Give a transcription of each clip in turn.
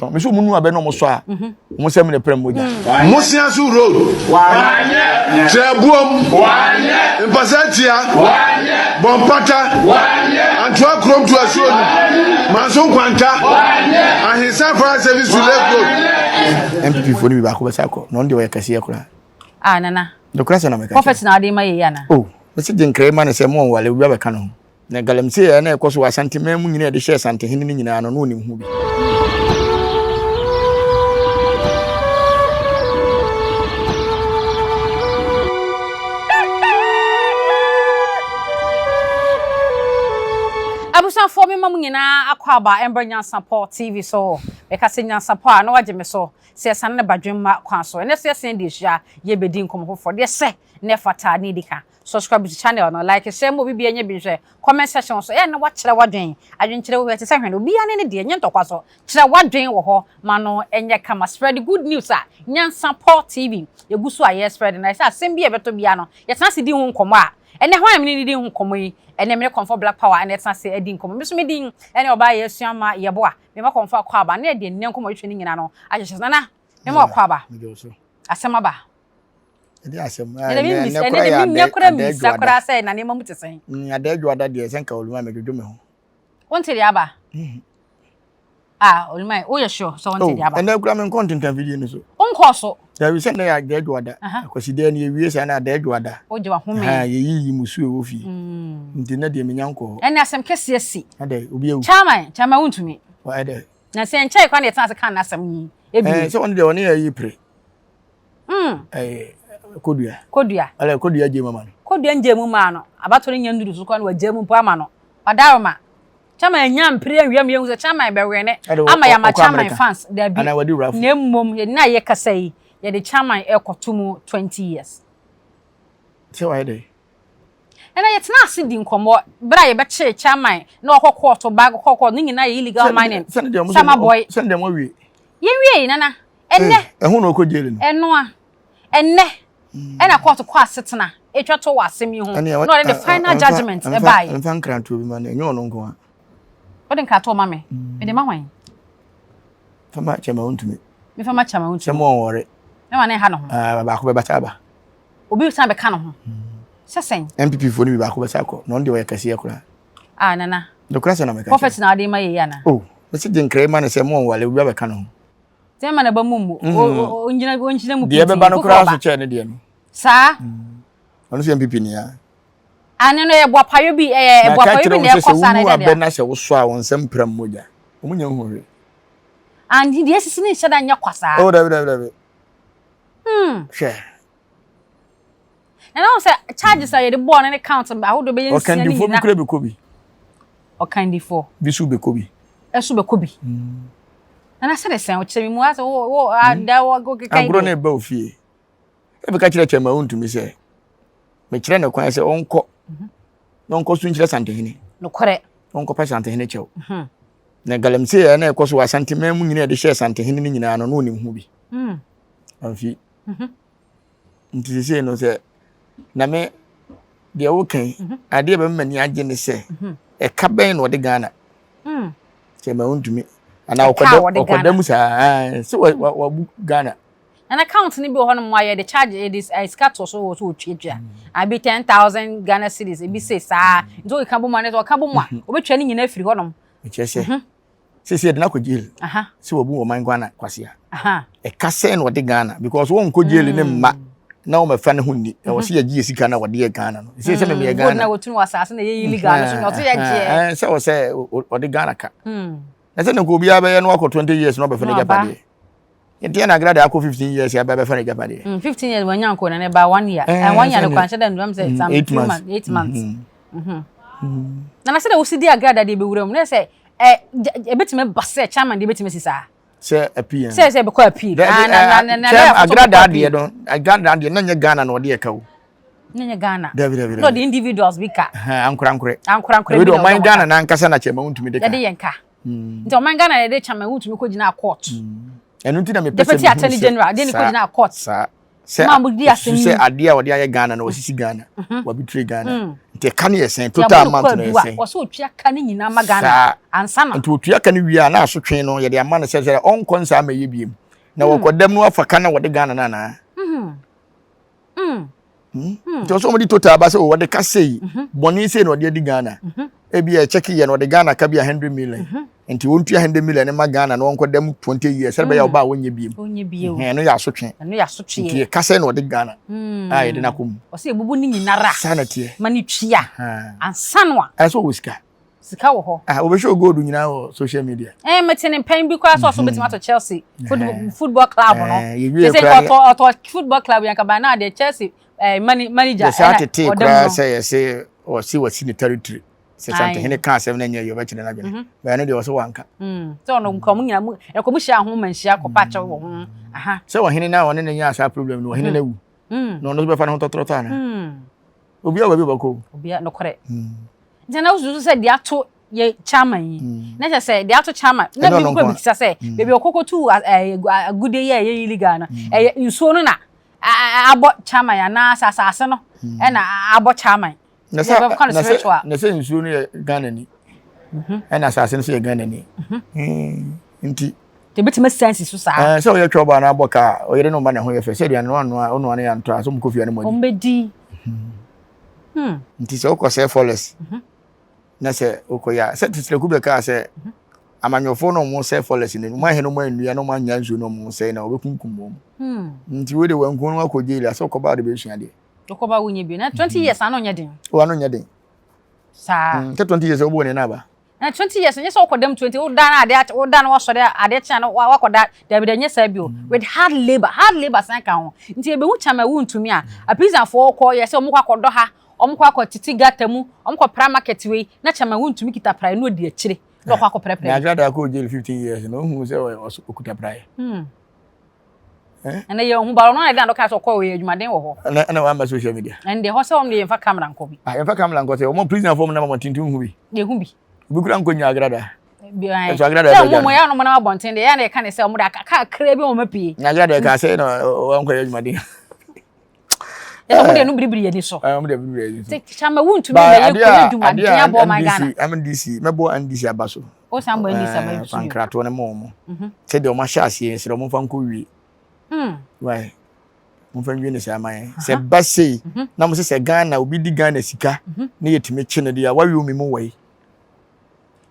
Mese wɔn nu abɛ na wɔn sɔ a, wɔn nsam na ɛpira mogya. Mosiaso Road, Kyerɛboam, Mpasatia, Bɔmpata, Antoa Kurom to Asuonu, Manso Nkwanta, Ahensan Fire Service to Lake Road. NPP foɔ no bi baako bɛsa akɔ na ɔno deɛ ɔyɛ kɛseɛ koraa. Ah nana. Nokorɛ sɛ na meka. Prophet na ade ma yɛ yi ana. Oh, mese gye nkra yi ma no sɛ mo ɔnwale obi abɛka ne ho. Na galamsey a na ɛkɔ so wɔ Asanteman mu nyinaa a yɛde hyɛɛ Asantehene no nyinaa no, na ɔnim ho bi. Abusuafoɔ me ma mo nyinaa akɔ aba ɛmbrɛ Nyansapɔ TV so. Meka sɛ Nyansapɔ a na wagye me so sɛ yɛsane ne badwemma kwan so. Ɛnɛ so yɛsane de ahyia yɛbɛdi nkɔmmɔ foforɔ deɛ sɛ na ɛfata ne ɛdi ka. Subscribe to channel no, like, share ma obi biara nya bi nhwɛ. Comment section so, ɛyɛ na wakyerɛ w'adwen. Adwenkyerɛ wɔ hɔ ɛte sɛ hwene, obiara ne ne deɛ, nyɛ ntɔkwa so. Kyerɛ w'adwen wɔ hɔ ma no nyɛ kama. Spread good news a Nyansapɔ TV yɛgu so a yɛ spread no. Ayɛ sɛ asɛm bi a ɛbɛtɔ biara no, yɛtena ase di ho nkɔmmɔ a, ɛnnɛ hwan na me ne no di ho nkɔmmɔ yi? Ɛnnɛ me ne Kɔmfɔ Black Power na ɛtena ase adi nkɔmmɔ. Me nso me din ne Ɔbaa Yɛasua Ma Yɛboa. Mema Kɔmfɔ akwaaba na yɛde ɛnnɛ nkɔmmɔtwetwe no nyinaa no ahyehyɛ so. Nana, mema wo akwaaba. Asɛm aba. Ɛde asɛm. Ɛnna mi mbisa ɛnna de mi nya kora mbisa kora sɛ na nneɛma mu te sɛn. Mm, ada adwo ada deɛ sɛ nka oluma mɛdwodwo me ho. Wonte deɛ aba? Mm. Ah, oluma woyɛ sure sɛ wonte deɛ aba? Ɛnna kura me nkɔ ntentan fidie no so. Wonkɔɔ so? Dabi sɛ nnɛ yɛ ada adwo ada. Akwasi dɛ ne yɛwie saa na ada adwo ada. Wogye wahome. Ha yɛyiyi musu ɛwɔ fie. Mm. Nti nnɛ deɛ menya nkɔ hɔ. Ɛnna asɛm kɛseɛ si. Adɛ obi awu. Chairman, chairman wontumi. Ɛdɛ. Na sɛ nkyɛn kora na yɛtena ase ka n'asɛm yi. Ebi. Sɛ ɔno deɛ ɔne yɛ yi pere. Mm. Ɛyɛ kodua. Kodua. Ɛlɛ kodua gye mu ama no. Kodua ngye mu maa no. Abato no nya nduru so kora no wagya mu mpo ama no. Wadaroma. Chairman nya mpere anwia mu yɛhu sɛ chairman bɛwene ama yɛama chairman fans. Dabi. Na mmom yɛde na yɛkasa yi yɛde chairman ɛkɔto mu 20 years. Sɛ wayɛ dɛ. Ɛna yɛtena ase di nkɔmmɔ bere a yɛbɛkyee chairman na ɔkɔ kɔɔto ba kɔ kɔɔto ne nyinaa yɛ illegal mining. Sama boy. Sɛne deɛ mo awie. Yɛnwie nana. Ɛnnɛ. Ɛho na ɔkɔ jail no. Ɛno a. Ɛnnɛ. Ɛna kɔɔto kɔ asetena etwa to wɔ asɛm yi ho. Na ɔde the final judgement ɛbaeɛ. Mfa nkratoɔ bi ma no, ɛnyɛ ɔno nko a. Wode nkratoɔ ma me? Mede ma hwan? Fa ma kyɛma wontumi. Mefa ma kyɛma wontumi. Sɛ mo ɔnwɔre. Mɛma ne nha ne ho. Ah, baako bɛba sɛ aba. Obi san bɛka ne ho. Sɛ sɛn? NPP foɔ no bi baako bɛsa akɔ. Na ɔno deɛ ɔyɛ kɛseɛ koraa. Ah, nana. Nokorɛ sɛ na meka kyerɛ. Prophet na ade ma yɛ yi ana? Oh, mese gye nkra yi ma no sɛ mo ɔnwale obi abɛka ne ho. Sɛ ma na ba mu mmu. Mm. Ɔngyina ɔngyina mu Deɛ ɛbɛba no koraa so kyɛɛ ne deɛ no. Saa. Mm. Ɔno sɛ NPP ni a. Ane no yɛ boapayɔ bi ɛyɛ boapayɔ bi na ɛkɔ saa na ɛdɛ deɛ. Na abɛ na sɛ wosɔ a wɔn nsɛm pram mogya. Wɔn nya nhu hwee. Andi deɛ esisi ne nhyɛ da nyɛ kwa saa. Oh dabi dabi dabi. Hmm. Hwɛ. Na na sɛ charges a yɛde bɔɔ no ne count ahodoɔ bɛyɛ nsia ne nyinaa. Ɔkandifoɔ bi kura bɛkɔ bi. Ɔkandifoɔ. Bi so bɛkɔ bi. Ɛso bɛkɔ bi. Mm. Na na sɛ de sɛn ɔkyerɛ mi mu asɛ wo wo ada wo keka yi. Agorɔ na ɛba ofie. Ebi ka kyerɛ kyɛn ma wontumi sɛ mekyerɛ no kwan sɛ ɔnkɔ mhm. na ɔnkɔ so nkyerɛ Santehene. Nokorɛ. Ɔnkɔ pɛ Santehene kyɛw. Mhm. Na galamsey a na ɛkɔ so wɔ Asanteman mu nyinaa yɛde hyɛɛ Santehene no nyinaa no na ɔnim ho bi. Mm. Amfi. Mhm. Nti sesei no sɛ na me deɛ woka yi mhm. adeɛ bɛma m'ani agye ne sɛ mhm. ɛka bɛn na ɔde Ghana mm. sɛ ma wontumi anaa ɔkɔda mu saa sɛ wabu Ghana And account ni bi wɔ hɔnom a yɛde charge yɛde eh, sika to so wɔ so wɔtuatua mm. abi 10,000 Ghana cedis ebi se saa nti wɔkeka bɔ mu a ne sɛ ɔka bɔ mu a wɔbɛtwa mhm. ne nyinaa afiri hɔnom mekyerɛ sɛ Sɛsɛ yɛde no akɔ jail sɛ wabu ɔman Ghana kwasea. Ɛka sɛn na ɔde Ghana because wɔnkɔ jail ne mma mm. na wɔmɛfa ne ho nni. Ɛwɔ sɛ yɛgye yɛ sika na wɔde yɛ Ghana no. Sɛ sɛ meyɛ Ghana. Na wɔtunu wɔ asase na yɛ illegal no so na ɔsɛ yɛgye. Sɛ wɔ sɛ ɔde Ghana ka. Mm. Na sɛ ne nka obiara bɛyɛ no wakɔ 20 years na ɔbɛfa no agyapadeɛ. Nti ɛna agra de akɔ 15 years aba bɛfa no agyapadeɛ. 15 years wɔnya nkɔ na ne ba 1 year. Eh, 1 year no kwan hyɛ dɛ nduam sɛ some 8 months. 8 months. Na na sɛ de wosi di agrada de bɛwura mu na sɛ ɛ ebetumi ba sɛ chairman de ebetumi si saa. Sɛ appeal. Sɛ sɛ bɛkɔ appeal. Ah na na na na agrada deɛ no agrada deɛ na nyɛ Ghana na ɔde ɛka o. Na nyɛ Ghana. Dabi dabi dabi. Na ɔde individuals bi ka. Ankorankorɛ. Ankorankorɛ bi na ɔman Ghana na ankasa na chairman wontumi de ka. Yɛde yɛn ka. Nti ɔman Ghana yɛde chairman wontumi kɔ gyina court. Ɛno nti na mepɛ sɛ Deputy Attorney General de ne kɔ gyina court. Saa. Sɛ sɛ adeɛ a wɔde ayɛ Ghana na wɔsisi Ghana, mhm. wɔabitire Ghana. Mm. Nti ɛka no yɛ sɛn? Total amount no yɛ sɛn? Wɔsɛ otua ka no nyinaa ma Ghana ansa na. Nti otua ka no wie a na asotwe no yɛde ama no sɛ sɛ ɔnkɔ nsaa ma ɛyɛ biem. Na mm. wɔkɔ dɛm no afa ka na wɔde Ghana no anaa? Mm. Mm. Hmm? Hmm. Nti ɔsɛ wɔde total ba sɛ oh, wɔde ka sei mhm. bɔne sei na ɔde adi Ghana mhm. ebi a ɛkyɛke yɛ no ɔde Ghana ka bi a 100 million mhm. nti wɔntua 100 million ne ma Ghana na wɔnkɔ dɛm 20 years sɛ bɛyɛ ɔba a wɔnyɛ biem ɛno yɛ asotwe nti yɛka sɛ na ɔde Ghana a yɛde no akɔ mu ɔsɛ yɛbubu ne nyinara saa na teɛ ma ne tua ansa no a ɛsɛ ɔwɔ sika Sika wɔ hɔ. Ah, wɔbɛhwɛ gold nyinaa wɔ social media. Eh, mete ne mpɛn bi koraa sɛ ɔso bɛtumi atɔ Chelsea football, football club no. Eh, sɛ ɔtɔ ɔtɔ football club yɛn kaba na adeɛ Chelsea eh, mani manager. Yɛsɛ atete koraa sɛ yɛsɛ ɔsi wɔsi ne territory. Sɛ Santehene ka asɛm no nyɛ yɛ ɔbɛkyerɛ no adwene. Bɛyɛ no deɛ ɔsɛ wanka. Sɛ ɔno nka ɔmo nyina mu ɛkɔ mu hyia ho ma nhyia kɔpa akyɛw wɔ ho. Aha. Sɛ ɔhene na ɔne ne nya saa problem no ɔhene na awu. Na ɔno nso bɛfa ne ho tɔtrɔtɔ ana. Obi a baabi ɔbɛkɔ o. Obi a nokorɛ. Nti na wosusu sɛ deɛ ato yɛ chairman yi mm. na kyerɛ sɛ deɛ ato chairman na bi kɔ bisa sɛ mm. baabi ɔkɔkɔ tu agude yɛ ɛyɛ illegal no mm. ɛyɛ nsuo no na abɔ chairman anaasɛ asase no ɛna abɔ chairman. Na sɛ nsuo no yɛ Ghana ni mhm. ɛna asase no nso yɛ Ghana ni mhm. nti. Ebitumi asan si so saa. Sɛ ɔyɛ twɛ ɔbaa no abɔ kaa ɔyere no mma ne ho yɛ fɛ sɛ aduane no anoa ɔnoa no yɛ antɔ a sɛ ɔmo kɔ fie no mo adi. Ɔmo bɛdi. Hmm. Nti sɛ wokɔ sɛ forest mhm. na sɛ wokɔ yɛ a sɛ titiraku bɛkaa sɛ mhm. amanyɔfoɔ na ɔmo sɛ forest no ɔmo ahɛ no ɔmo annua na ɔmo annya nsuo na ɔmo sɛe na ɔbɛkunkum wɔn. Hmm. Nti wei de wanku no akɔ jail a sɛ wokɔba wode bɛsua deɛ. Wokɔba wonyɛ bio na 20 years ano nyɛ den. O ano nyɛ den. Saa. Sɛ 20 years wobɔ ne na aba. Na 20 years nyɛ sɛ wokɔ dam 20 woda na ade woda na wasɔre ade kye na wakɔ da dabi da nyɛ saa bio mm. with hard labor hard labor san ka ho nti ebehu kyama wu ntumi a aprisanfoɔ kɔ yɛ sɛ wɔn kɔ akɔdɔ ha wɔn kɔ akɔ tete gata mu wɔn kɔ pra market wei na kyama wu ntumi kita prae na odi akyire na ɔkɔ akɔ prɛprɛ. Na agrada akɔ jail 15 years na ohun sɛ ɔkuta prae. Hmm. Ɛnna yɛn hu ba ɔno ayɛ dan dɔka sɛ ɔkɔ ɔyɛ adwumaden wɔ hɔ. Ɛnna ɛnna wamba social media. Ɛnna deɛ hɔ sɛ wɔn de yɛnfa camera nkɔ bi. Ah yɛnfa camera nkɔ sɛ wɔn prisoner fam nam abɔnten tu hu bi. Yɛ hu bi. Obi kura nkɔ nya agrada. Ɛnso agrada ɛbɛ gya. Sɛ wɔn yɛ wɔn nam abɔnten deɛ yɛn na yɛka ne sɛ wɔn de kakra bi wɔn apue. Na agrada ɛka sɛ na wɔn kɔ yɛ adwumaden. Yɛ wɔn de no biribiri yɛ ni so. Wɔn de biribiri yɛ ni so. Kyama wuntumi bɛyɛ kɔ yɛ adwumaden abɔ ɔman Ghana. MDC mɛbɔ NDC aba so. O san bɔ NDC aba so. Fankratoɔ no ma wɔn. Mhm. Sɛdeɛ wɔn ahyɛ aseɛ sɛ wɔn mfa nkɔ wie. Hmm. Why? Wɔn mfa nwie ne saa ma yɛn. Sɛ ba sei mhm. na mo sɛ sɛ Ghana obi di Ghana sika mhm. ne yɛtumi kye no deɛ wawe omi mu wɔ yi.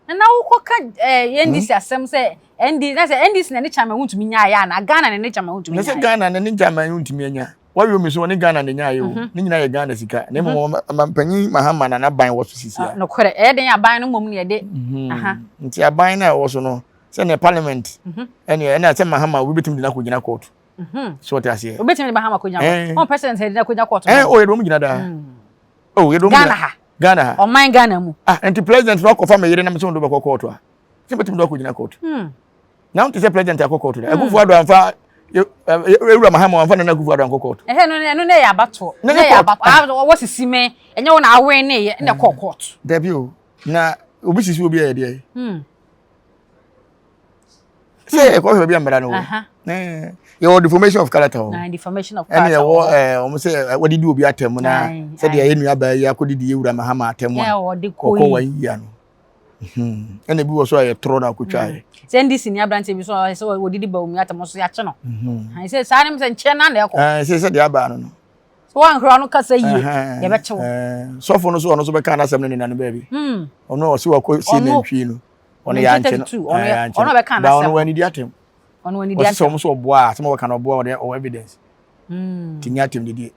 Na na wokɔ ka eh, NDC hmm? asɛm sɛ ND na sɛ NDC na ne chairman wontumi nya ayɛ ana Ghana na ne chairman wontumi nya. Na sɛ Ghana na ne chairman wontumi anya. Wawe omi so ne Ghana na nya ayɛ o. Mhm. Ne nyinaa yɛ Ghana sika. Na mmom mhm. mpanyin Mahama na n'aban wɔ so sisi a. Ah, nokorɛ ɛyɛ den aban no mmom ne yɛde. Mhm. Nti aban no a ɛwɔ so no sɛ ne parliament ɛne ɛna sɛ Mahama obi betumi de no akɔgyina court. So ɔte aseɛ. Obetumi de Mahama akɔgyina court. Ɔn president de no akɔgyina court. Ɛɛ o yɛ de wɔn gyina daa. Oh yɛ de wɔn gyina. Ghana ha. Ghana ha. Ɔman Ghana mu. Ah nti president no akɔfa me yere na me sɛ wɔn de bɛkɔ court a. Sɛ betumi de akɔgyina court. Na wote sɛ president akɔ court da. Akufo Addo amfa ewura Mahama amfa Nana Akufo Addo ankɔ court. Ɛhɛ no ɛno na ɛyɛ abatoɔ. Na ɛyɛ abatoɔ. Wɔ sisi me ɛnyɛ wo na awen ne yɛ na ɛkɔ court. Dabi o. Na obi sisi obi a yɛ deɛ. Hmm. Sɛ ɛkɔ hwɛ baabi a mmara no wɔ. Yɛwɔ deformation of character hɔ. Deformation of character. Ɛna yɛwɔ ɛɛ wɔn sɛ wɔde di obi atɛm na sɛdeɛ yɛ nua baa yi akɔdidi ewura Mahama atɛm a ɔkɔ wɔn yia no. Hmm. Ɛna ebi wɔ so a yɛ torɔ na akotwa yɛ. Hmm. Sɛ NDC ni aberanteɛ bi so a sɛ wɔdidi ba omi atam so yɛakye no. Hmm. Sɛ saa ne sɛ nkyɛn na na ɛkɔ. Ɛɛ sɛ sɛ deɛ aba no no. Sɛ wɔankora no kasa yie yɛbɛkye wo. Sɔfo no so ɔno so bɛka n'asɛm no ne nane baabi. Ɔno ɔse wakɔ sie nantwie no. Ɔno yɛ ankye no. Ɔno ɔbɛka n'asɛm. Ba ɔno wanidi atɛm. Ɔno wanidi atɛm. Ɔse sɛ ɔmo so ɔboa a asɛm a wɔka no ɔboa ɔde ɔwɔ evidence. Nti nyɛ atɛm didie.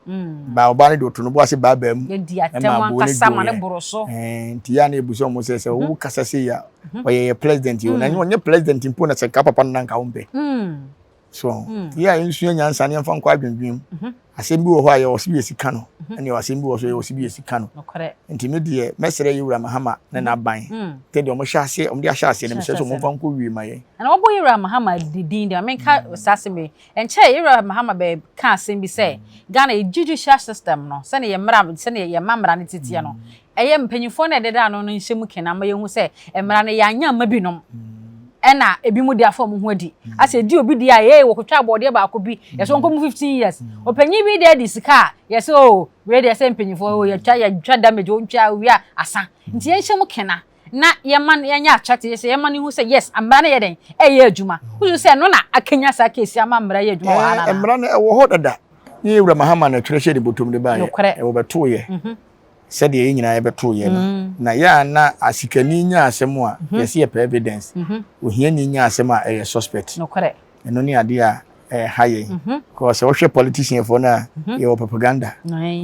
Ba ɔbaa no de ɔto no bo ase baabaa mu. Yɛdi atɛm ankasa ma ne boro so. Nti yɛ a na ebu sɛ ɔmo sɛ sɛ ɔwo kasa sei a ɔyɛ yɛ president yi o. Na ɛnyɛ ɔnyɛ president mpo na sɛ nka papa no na nka wompɛ. So yɛ a yɛnsua nyansa na yɛmfa nkɔ adwendwen mu. Asɛm bi wɔ hɔ a yɛwɔ sɛ yɛsi ka no ɛne yɛwɔ asɛm bi wɔ so yɛwɔ sɛ yɛsi ka no. Nti me deɛ mɛsrɛ yɛ wura Mahama ne n'aban sɛ deɛ ɔmo hyɛ aseɛ ɔmo de ahyɛ aseɛ no mesrɛ sɛ ɔmo mfa nkɔ wie ma yɛn. Na wɔbɔ yɛ wura Mahama ne din deɛ menka saa asɛm yi. Ɛnkyɛe Ewura Mahama bɛ kaa asɛm bi sɛ, Ghana yɛ judicial system no, sɛnea yɛ mmara, sɛnea yɛ ma mmara no teteɛ no, ɛyɛ mpanyinfoɔ no a ɛdeda ano no nhyɛ mu kena ma yɛhu sɛ mmara no yɛanyɛ amma binom. Ɛna ebinom de afa wɔn ho adi. Asɛ edi obi deɛ a, ee wɔkɔtwa abɔdeɛ baako bi, yɛsɛ wɔnkɔ mu 15 years. Ɔpanyin bi deɛ de sika a, yɛsɛ oo wei deɛ sɛ mpanyinfoɔ oo yɛtwa yɛtwa damage wɔntwa owie a asa. Nti yɛnhyɛ mu kena na yɛma no yɛnyɛ attractive yɛsɛ yɛma no hu sɛ yes mmara no yɛ dɛn ɛyɛ adwuma. Wosu sɛ ɛno na akanya saa case ama mmara yɛ adwuma wɔ ha no anaa? Mmara no ɛwɔ hɔ dada. Ne yɛn wura Mahama na ɛtwerɛ hyɛɛ ne bɔtɔm de baeɛ. Nokorɛ. Wɔbɛtoeɛ. Sɛdeɛ yɛn nyinaa yɛbɛtoo yɛ no. Mm. Na yɛ a na asikani nya asɛm a mhm. yɛsi yɛpɛ evidence. Mhm. Ohiani nya asɛm a ɛyɛ suspect. Nokorɛ. Ɛno ne adeɛ a ɛha yɛn. Mhm. Because sɛ wohwɛ politician foɔ no a yɛwɔ propaganda.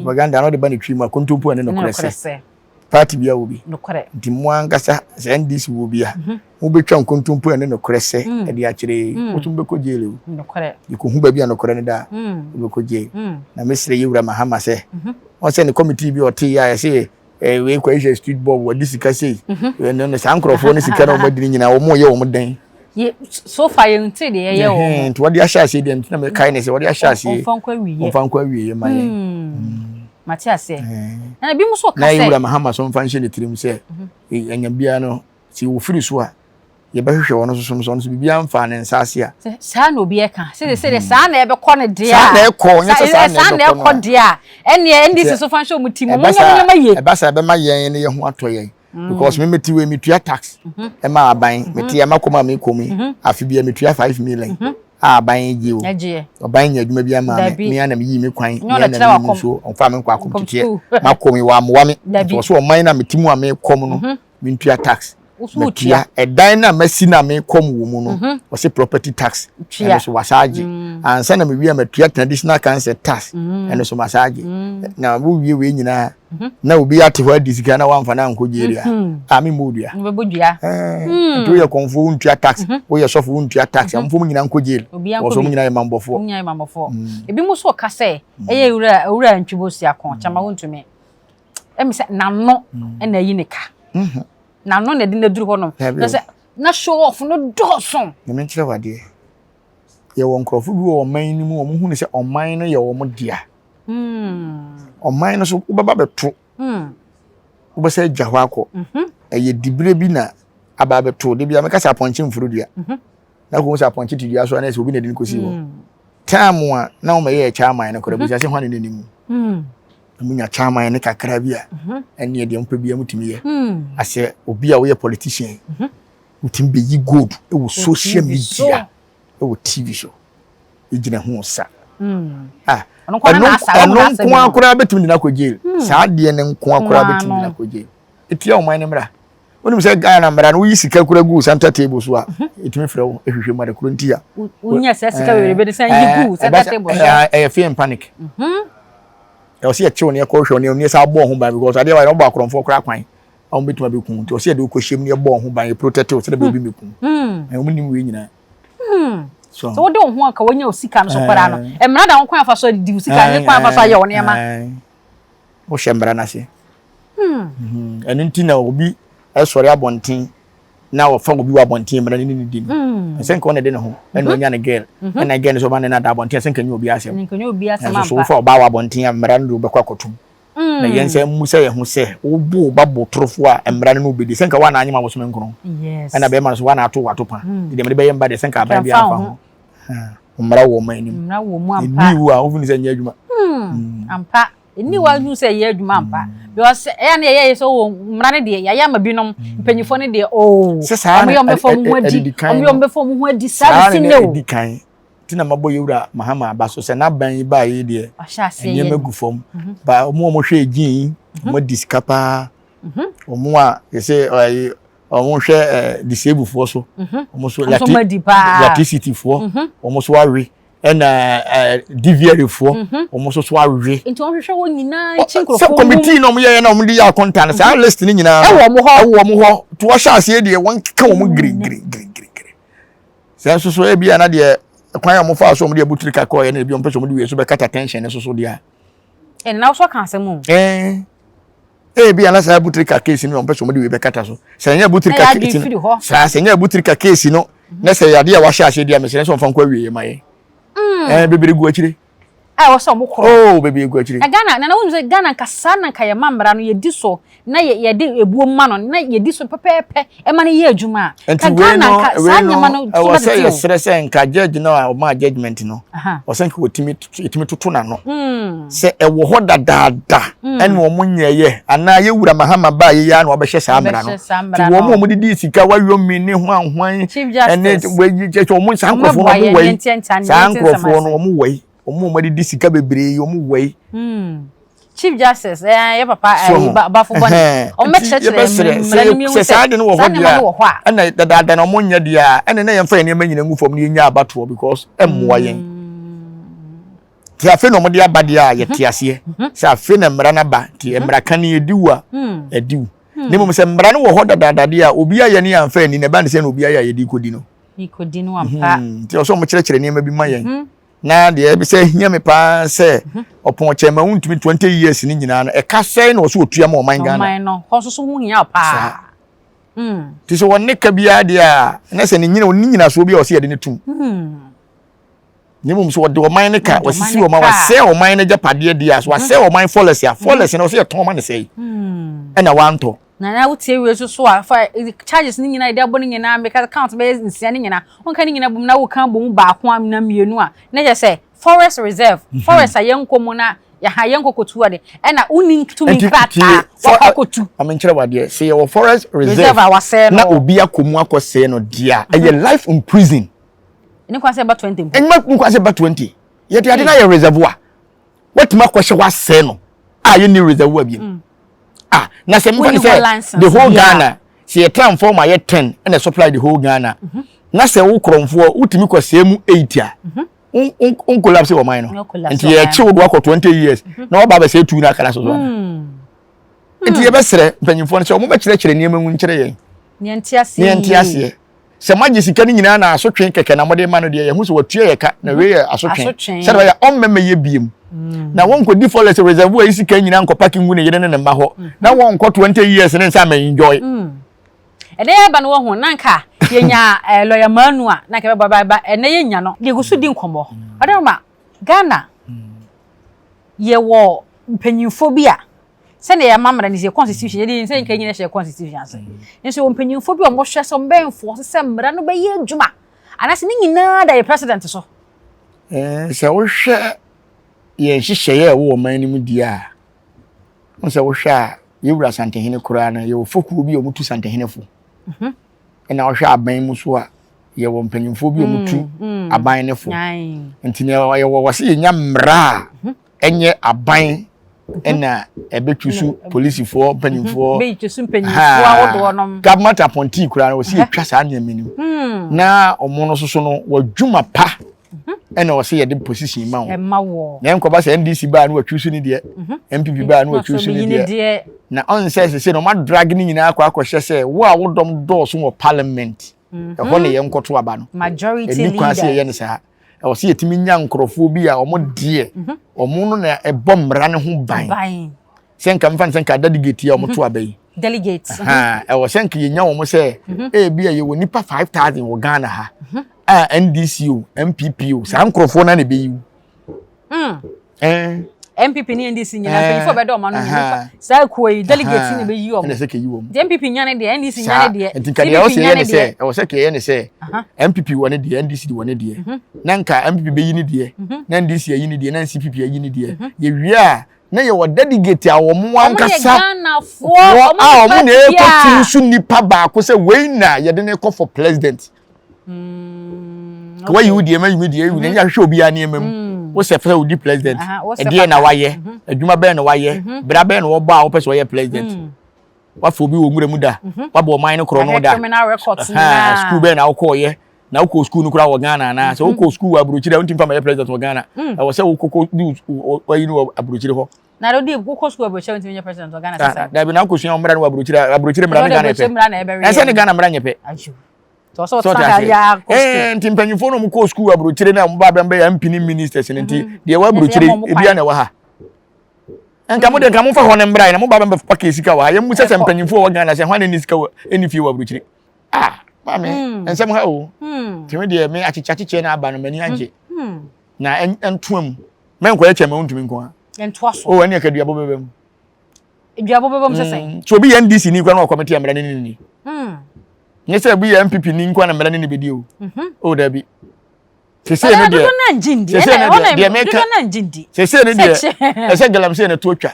Propaganda no de ba ne twi mu a kontompo ɛne nokorɛ sɛ. Party bi a wɔ bi. Nokorɛ. Nti mo ankasa sɛ NDC wɔ bi a mhm. mobɛtwa nkontompo ɛne nokorɛ sɛ mm. ɛde akyerɛ yi. Mm. Wotum bɛkɔ jail o. Nokorɛ. Yɛkɔhu baabi a nokorɛ no da a mm. wobɛkɔ jail. Na mesrɛ yɛwura Mahama sɛ mhm. Wɔn sɛ ne committee bi ɔte yɛ a yɛsɛ eh, wei kɔ hyɛ street bob wɔde sika sei. Mhm. Ɛno no saa nkurɔfoɔ no sika na wɔn adi no nyinaa wɔn yɛ wɔn dɛn. So far yɛn ti deɛ yɛyɛ wɔn. Nti wɔde ahyɛ aseɛ deɛ nti na mekae ne sɛ wɔde ahyɛ aseɛ. Wɔmfa nkɔ awieɛ. Wɔmfa nkɔ awieɛ ma yɛn. Hmm. Mate aseɛ. Na ebi nso ka sɛ. Na ewura Mahama so mfa nhyɛ ne tirim sɛ ɛnya biara no sɛ wɔfiri so a yɛbɛhwehwɛ wɔn nso so ɔno nso biribiara mfaa ne nsa ase a. Saa na obi ɛka sɛ sɛ deɛ saa na ɛbɛkɔ no deɛ a. Saa na ɛkɔ nyɛ sɛ saa na ɛbɛkɔ no a. deɛ a ɛnneɛ NDC so fa nhyɛ wɔn ti mu wɔn nyɛ wɔn nneɛma yie. Ɛba saa ɛbɛma yɛn ne yɛn ho atɔ yɛn mm. because me mete wei metua tax mhm. ɛma aban mhm. mete ɛma kɔm a mekɔ mu yi mhm. afe bia metua 5 million a aban gye o ɔban nyɛ adwuma bi ama me me ana meyi me kwan me ana meyi nsuo ɔmfa me nkɔ akɔm teteɛ makɔ mi wɔamoa me nti ɔso ɔman na mete mu a mekɔ mu no mentua tax matua ɛdan no a masi no a mekɔ mu wɔ mu no mhm. ɔsɛ property tax ɛno so wasa agye mm. ansa na mewie a matua traditional council tax mm. ɛno so masa agye mm. na wowie wei nyinaa mhm. na obi ate hɔ adi sika na wamfa no ankɔ gyeeri a mhm. a memmɔ odua eh, nti woyɛ kɔmfoɔ wontua tax woyɛ sɔfo wontua tax amfoɔ mu nyinaa nkɔ gyeel wɔ so mu nyinaa yɛ mambɔfoɔ ebi mu so ɔka sɛ ɛyɛ wura wura ntwibo siako kyama wontumi ɛmi sɛ n'ano ɛna ayi ne ka n'ano na ɛde n'aduru hɔ nom na sɛ na show off no dɔɔso. Nyame nkyerɛ wo adeɛ yɛwɔ nkurɔfo bi wɔ ɔman no mu wɔn hu ne sɛ ɔman no yɛ wɔn dea hmm. ɔman no so wobɛba bɛto hmm. wobɛsɛ agya hɔ akɔ mhm. ɛyɛ dibere bi na aba abɛto de bia meka sɛ apɔnkye mforo dua mhm. na kò sɛ apɔnkye te dua so anaa sɛ obi na ɛde no kɔsi hɔ hmm. time a na wɔn ɛyɛ ɛkyɛ aman no koraa bisa sɛ hwan ne n'anim na munya chairman ne kakra bi a mhm. ɛneɛ deɛ mpɛ bia mutumi yɛ hmm. asɛ obi a woyɛ politician mhm. wotumi bɛyi gold wɔ social media wɔ tv so ɛgyina ho sa hmm. ah, ɛno nko ara koraa bɛtumi de no akɔ jail hmm. saa adeɛ no nko ara koraa bɛtumi de no akɔ jail ɛtia ɔman no mmara wonim sɛ Ghana mmara no woyi sika kura gu center table so a ɛtumi frɛ wo ɛhwehwɛ mu ade koro nti a wonya sɛ sika bebrebe de sɛ yi gu center table so ɛyɛ fear and panic mhm. Ɛwɔ sɛ yɛkyew no yɛkɔhwɛ no ne yɛsan bɔ ho ban because adeɛ wayɛ no ɔbɔ akorɔmfoɔ koraa kwan a wɔn bɛtumi abɛku nti ɔsɛ yɛde wokɔ hyɛm ne yɛbɔ ho ban yɛ protect wo sɛdeɛ bɛobi mmɛku na wɔn nim wei nyinaa. So sɛ wode wo ho anka wanya wo sika no so koraa no mmara da wo kwan afa so adi wo sika ne kwan afa so ayɛ wo nneɛma. Wohyɛ mmara no ase. Ɛno nti na obi sɔre abɔnten na ɔfa obi wɔ abɔnten mmara no ne ne di no mm. ɛsɛ nka ɔna de ne ho ɛna mm-hmm. ɔnya ne girl mm-hmm. ɛna girl no sɛ ɔba ne no ada abɔnten ɛsɛ nka nyɛ obi asɛm ɛnso so wofa ɔbaa wɔ abɔnten a mmara no de wobɛkɔ akɔtom mm. na yɛn sɛ mmu sɛ yɛn ho sɛ wobo ba bo torofo a mmara no no wobɛdi sɛ nka woana anyem abosome nkron ɛna bɛrima no so woana ato wato pa mm. deɛ mede bɛyɛ mba deɛ sɛ nka aban bi amfa ho mmara wɔ ɔma anim ɛni wu a wofini sɛ nyɛ adwuma hmm. ampa Ɛnni hɔ hu sɛ ɛyɛ adwuma ampa because ɛyɛ na yɛyɛ sɛ oh mmara no deɛ yɛayɛ ama binom mm. mpanyinfoɔ no deɛ oh wɔn yɛ wɔn bɛfa wɔn ho adi wɔn yɛ wɔn bɛfa wɔn ho adi saa de si ne o. Ɛdi kan ti na mabɔ yɛwura Mahama aba so sɛ n'aban yi baa yi deɛ nneɛma gu fam mhm. ba wɔn a wɔhwɛ egyin yi mhm. wɔn adi sika paa mhm. wɔn a yɛsɛ ɛɛ wɔn hwɛ ɛɛ disabled foɔ so wɔn so electricity foɔ wɔn so awe. Ɛna ɛɛ DVLA foɔ mhm. wɔn nso so awe. Nti wɔn hwehwɛ wɔn nyinaa akyi nkurɔfoɔ mu. Sɛ committee na wɔn yɛyɛ na wɔn de yɛ akonta no saa mhm. list ne nyinaa. Ɛwɔ wɔn hɔ. Ɛwɔ wɔn hɔ to wɔhyɛ aseɛ deɛ wɔn keka wɔn giri giri giri giri giri. Sɛ nso so ebi ana deɛ kwan a wɔn fa so wɔn de abutiri kakɔ yɛ na ebi wɔn pɛ sɛ wɔn de wei so bɛkata tension ne so so deɛ. Ɛnna wosɔ ka asɛm o. Ɛɛ. Ebi ana saa abutirika case no wɔn pɛ sɛ wɔn de wei bɛkata so. Sɛ ɛnyɛ abutirika case no saa sɛ ɛnyɛ abutirika case no na sɛ yadeɛ a wahyɛ aseɛ di a mesrɛ sɛ ɔmfa nkɔ awie ma yɛn. Mm. Ɛɛ bebree gu akyire. A ɛwɔ sɛ ɔmo korɔ. Oh, bebree gu akyire. Na Ghana, Nana wonim sɛ Ghana nka saa na nka yɛma mmara no yɛdi so na yɛ yɛde ebuo ma no na yɛdi so pɛpɛɛpɛ ɛma no yɛ adwuma a, Nti nka wei Ghana no, nka wei saa no, nneɛma no so ɛwɔ sɛ bɛtete o. yɛsrɛ sɛ nka judge no a ɔmaa judgement no, Aha. ɔsɛ nka wɔtumi yɛtumi toto n'ano sɛ ɛwɔ hɔ dadaada ɛna wɔn nyɛɛyɛ anaa yɛwura Mahama baa yɛyɛ a na wɔabɛhyɛ saa mmara no. Wɔbɛhyɛ saa Nti mmara wɔn a no. wɔde dii sika wayomi ne hwan hwan Chief ɛne Justice. wɔyi kyɛ sɛ wɔn saa nkurɔfoɔ no Wɔmmɛboa wɔn yɛn wɔ yi yɛnteɛ ntia saa yɛnte nsɛm nkurɔfoɔ no ase. wɔn wɔ yi wɔn a wɔde di sika bebree yi wɔn wɔ yi. Chief Justice, eh, yɛ papa, So eh, ho. bafo bɔne. Ɛhɛn. Wɔn Nti bɛkyerɛkyerɛ yɛbɛsrɛ mmara no mu sɛ ehu sɛ sɛ saa de no wɔ saa hɔ deɛ nneɛma no a wɔ hɔ a. ɛna dadaada na wɔn nyɛ deɛ a ɛna na yɛmfa yɛn nneɛma nyina ngu fam na yɛnya abatoɔ because ɛmmoa yɛn. Nti afei na wɔde aba deɛ a yɛte aseɛ sɛ afei na mmara no aba nti mmara ka no yɛdi wo a ɛdi wo. Na mmom sɛ mmara no wɔ hɔ dadaada deɛ a obi ayɛ ne yɛamfa anni na ɛba ne sɛ na obi ayɛ a yɛde kɔdi no. Yɛkɔdi no ampa. Nti ɔsɛ wɔkyerɛkyerɛ nneɛma bi ma yɛn. Na deɛ ɛbi sɛ hia me paa sɛ ɔpɔn kyɛn ma wontumi 20 years ne nyinaa no ɛka sɛn na ɔsɛ ɔtua ma ɔman Ghana. Ɔman no hɔ nso so ho hia paa. Saa. Nti sɛ wɔne ka biara deɛ a na sɛ ne nyina ɔne nyinasoɔ bi a ɔsɛ yɛde ne tum. Na mmom sɛ wɔde ɔman no ka wɔsisi ɔman wɔasɛe ɔman no agyapadeɛ deɛ a so wɔasɛe ɔman fɔlɛs a fɔlɛs no ɔsɛ yɛtɔn ma ne sɛe ɛna wantɔ. Na na wotie wie nso so a fa charges ne nyinaa yɛde abɔ ne nyinaa meka count bɛyɛ nsia ne nyinaa wonka ne nyinaa bom na woka bom baako a na mmienu a na kyerɛ sɛ forest reserve forest a yɛnkɔ mu na yɛha yɛnkɔ kɔtu ade ɛna wonni tumi nkrataa wakɔ akɔtu. Ma menkyerɛ wo adeɛ sɛ yɛwɔ forest reserve reserve a wasɛe no na obi akɔ mu akɔsɛe no deɛ a ɛyɛ life in prison. Ɛni kwan sɛ ɛba 20 mpo. Ɛnyɛ kwan sɛ ɛba 20. Yɛde ade no ayɛ reservoir. Watumi akɔhyɛ hɔ asɛe no a yɛnni reservoir bi. Mm. Ah, na sɛ mfa ne sɛ the whole Ghana sɛ yɛ transformer yɛ 10 ɛna supply the whole Ghana. Mm -hmm. Na sɛ wo korɔmfoɔ wotumi kɔ sɛɛ mu 8 a. Mm -hmm. N collapse wɔ man no. Nti yɛkye wo do akɔ 20 years. Mm -hmm. Na wɔba abɛsɛe tu no akara so so. Mm. Nti yɛbɛsrɛ mpanyinfoɔ no sɛ wɔn bɛkyerɛkyerɛ nneɛma mu nkyerɛ yɛn. Nea nte aseɛ. Sɛ moagye sika no nyinaa na asotwe kɛkɛ na mode ma no deɛ, yɛhu sɛ watua yɛ ka, na wei yɛ asotwe. Sɛdeɛ ɛbɛyɛ a ɔmmɛmɛyɛ biem. Na wɔnkɔdi forest reserve yi sika nyinaa nkɔ parking ngu ne yere ne ne mma hɔ. Na wɔnkɔ 20 years ne nsa ama enjoy. Ɛnɛ yɛba no wahu, na nka yɛnya eh, lawyer Manu a, na nka ɛbɛba ba ba, ɛnɛ yɛnya no. Yɛgu so di nkɔmmɔ. Ɔdɛrɛma, Ghana, yɛwɔ mpanyinfoɔ bi a, Sɛnea yɛn amammerɛ no, yɛn constitution, yɛde yɛn sɛ nka nyina hyɛ constitution ase. Nso yɛwɔ mpanyinfoɔ bi a wɔhwɛ sɛ wɔbɛ enforce sɛ mmara no bɛyɛ adwuma. Anaasɛ ne nyinaa da yɛ president so. Eh, sɛ wohwɛ yɛn nhyehyɛeɛ a ɛwɔ ɔman no mu deɛ a, wo sɛ wohwɛ a yɛwura Asantehene koraa no, yɛwɔ fokuo bi a wɔtu Santehenefo. Mhm. Ɛna wohwɛ aban mu so a, yɛwɔ mpanyinfoɔ bi a wɔtu mm, mm. aban no fo. Nti yɛwɔ wɔ sɛ yɛnya mmara a mhm. ɛnyɛ aban ɛna ɛbɛtwi so polisifoɔ mpanyinfoɔ mhm. government appointee koraa no wɔsi yɛtwa saa nneɛma no mu hmm. na wɔn no soso no wɔadwuma pa mhm. ɛna wɔsi yɛde position ma wɔn na nkɔba sɛ ndc baa no wɔatwi so ne deɛ npp mhm. baa no wɔatwi so ne deɛ na ɔn sɛ sese no wɔn adrag ne nyinaa akɔ akɔhyɛ sɛ wo a wodɔm dɔɔso wɔ parliament ɛhɔ na yɛn nkɔto aba no ɛni kwan sɛ yɛyɛ ne saa. Ɛwɔ sɛ yɛtumi nya nkurɔfoɔ bi a wɔn deɛ mhm. wɔn no na ɛbɔ mmara no ho ban. Sɛ nka mfa no sɛ nka delegate yi a wɔn to aba yi. Delegate. Mhm. Ɛwɔ sɛ nka yɛnya wɔn sɛ mhm. ebi a yɛwɔ nipa 5,000 wɔ Ghana ha a NDC o NPP o saa nkurɔfoɔ no na ɛbɛyi wo. Mm. Eh. NPP ne NDC nyinaa eh, mpanyinfoɔ bɛdɔ ɔma no nyinaa saa kuo yi delegate na bɛyi wɔn. Ɛna sɛ kɛyi wɔn. Nti NPP nya ne deɛ NDC nya ne deɛ. Nti nka deɛ ɛwɔ sɛ yɛ ne sɛ ɛwɔ sɛ kɛyɛ ne sɛ NPP wɔ ne deɛ NDC wɔ ne deɛ mhm. na nka NPP bɛyi ne deɛ mhm. na NDC ayi ne deɛ na NCPP ayi ne deɛ mhm. yɛwie a na yɛwɔ delegate a wɔn ankasa a wɔn na ɛkɔ tiri so nipa baako sɛ wei na yɛde ne kɔ for president. Mm, okay. Wayi wo deɛ mayi me deɛ ewu na yɛahwehwɛ obiara nneɛma mu. Mm. Wo sɛ fɛ wodi president. Ɛdeɛ na wayɛ. Mm-hmm. Adwuma bɛn na wayɛ. Mm-hmm. Bra bɛn na wɔbɔ a wopɛ sɛ ɔyɛ president. Mm. Wafa obi wɔ nwura mu da. Mm-hmm. Wabɔ ɔman no korɔ no da. Sukuu bɛn na wokɔɔyɛ. Na wokɔ sukuu no koraa wɔ Ghana anaa. Sɛ wokɔ sukuu wɔ aburokyire a wontumi fa ma yɛ president wɔ Ghana. Mm. Ɛwɔ sɛ wokɔkɔ di wayi no wɔ aburokyire hɔ. Na do di wokɔ sukuu aburokyire wontumi nyɛ president wɔ Ghana sɛ. Dabi na wokɔsua mmara no wɔ aburokyire aburokyire mmara ne Ghana pɛ. Ɛsɛ ne Ghana mmara nyɛ pɛ. Sɛ ɔte aseɛ ɛɛ nti mpanyinfoɔ na wɔn kɔɔ sukuu aburokyire na wɔn ba bɛn bɛyɛ MP ne ministers no nti mhm. deɛ ɛwɔ aburokyire ebi a na ɛwɔ ha nka mo de nka mo fa hɔ ne mbra yi na mo ba bɛn bɛ pake sika wɔ ha yɛn mu sɛ sɛ mpanyinfoɔ wɔ Ghana sɛ hwan na ɛni sika wɔ ɛni fie wɔ aburokyire ah maame hmm. nsɛm ha o hmm. tèmi deɛ me akyekye akyekyɛ na aba no m'ani agye hmm. na ɛntoa mu. Mɛnkɔyɛ kyɛn ma wontumi nko a. Yɛntoa so. O ɛne ɛka duabɔ bɛba mu. Duabɔ bɛba mu sɛ sɛn? Mm. So obi yɛ NDC ni kura na ɔkɔmete a mmara ne ne ni. Mm. Nyɛ sɛ obi yɛ NPP ni nko na mmara ne ne bɛdi o. Mhm. O dabi. Sese ne deɛ. Sese ne deɛ deɛ mɛka. Sese ne deɛ ɛsɛ galamsey na to atwa.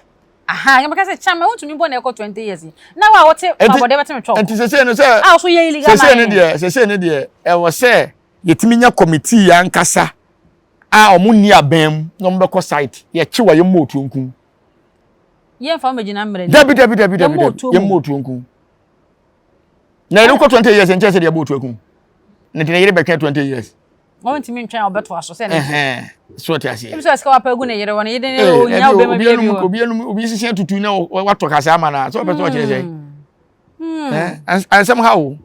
Aha, yɛn bɛka sɛ kyɛn ma wontumi bɔ na ɛkɔ 20 years yi. Na wa wɔte abɔde bɛte me twɔ. Nti sese no sɛ. A so yɛ illegal mining. Sese ne deɛ sese ne deɛ ɛwɔ sɛ yɛtumi nya committee ankasa a wɔn nni abɛn mu na wɔn bɛkɔ site yɛkye wa yɛn mu otuo nkum. Yɛn fa wɔn gyina mmerɛ ni. Dabi dabi dabi dabi dabi yɛn mu otuo nkum. Na yɛn kɔ 20 years nkyɛn sɛ deɛ ɛbɔ otuo kum. Ne ti ne yere bɛtwɛn 20 years. Wɔn ntumi ntwɛn ɔbɛto aso sɛ ne. Ɛhɛn so ɔte aseɛ. Ebi sɛ sika wapa egu ne yere wɔ ne yere ne onya obɛma bi ebi wɔ. Obi enum obi sisi atutu na watɔ kasa ama na sɛ ɔpɛ sɛ ɔkyerɛ sɛ. Ɛn ansɛm ha o.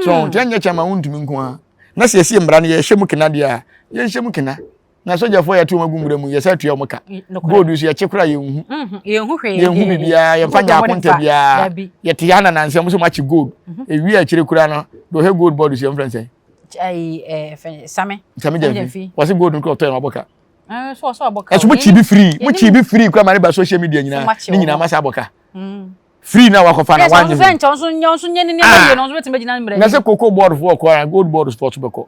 So nti ɛnyɛ kyɛn ma wontumi nko ara. Na sɛ yɛsi mmara no yɛhyɛ mu kena deɛ a yɛnhyɛ mu kena. Na sogyafoɔ yɛto wɔn agu nwura mu yɛsɛ atua wɔn ka. Gold nso yɛkye koraa yɛnhu. Yɛnhu hwee. Yɛnhu biribiara yɛmfa nyɛ akonta biara. Yɛte ha na nansa mu sɛ wɔakye gold. Ewie akyire koraa no deɛ ɔhwɛ gold board so yɛmfrɛ no sɛn? Same. Same Gyamfi. Wɔse gold no koraa ɔtɔɛ no wabɔ ka. Ɛso mo kyi bi firi mo kyi bi firi koraa ma ne ba social media nyinaa ne nyinaa ma sa abɔ ka. Free na wakɔfa na wanyɛ ho. Nkyɛn nso nyɛ nso nyɛ ne nneɛma yie no nso bɛtumi agyina mmerɛ. Na sɛ cocoa board foɔ kɔ a gold board foɔ so bɛkɔ.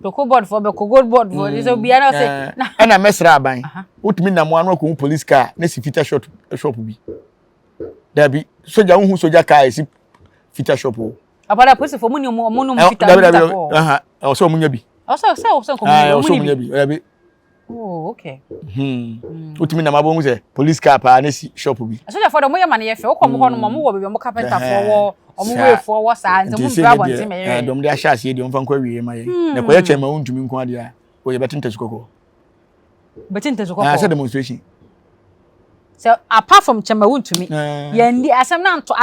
Cocoa board foɔ bɛkɔ gold board foɔ sɛ obiara na ɔsɛ. Ɛna mɛsrɛ aban wotumi nam ano akɔhu police car na si fita shop shop bi. Dabi soja wohu soja car esi fita shop o. Abada polisi foɔ mu ni ɔmo ɔmo nom fita fita foɔ. Ɛwɔ sɛ ɔmo nya bi. Ɛwɔ sɛ sɛ ɔsɛ nkɔmɔ ɔmo nya bi. Dabi. Oh, okay. Wotumi nam abɔhu sɛ police car paa ne si shop bi. Asogyafoɔ de ɔmo yɛ ma no yɛ fɛ. Wokɔ ɔmo hɔ nom ɔmo wɔ baabi ɔmo carpenterfoɔ wɔ, ɔmo weefoɔ wɔ saa nti ɔmo mpira abɔnten ma yɛhwɛ. Dɔm de ahyɛ aseɛ deɛ ɔmfa nkɔ awieɛ ma yɛn. Na kɔyɛ kyɛn ma wontumi nko adeɛ a, o yɛbɛte ntasu kɔkɔɔ. Bɛte ntasu kɔkɔɔ. Sɛ demonstration. Sɛ apart from kyɛn ma wontumi. Yɛn di asɛm na anto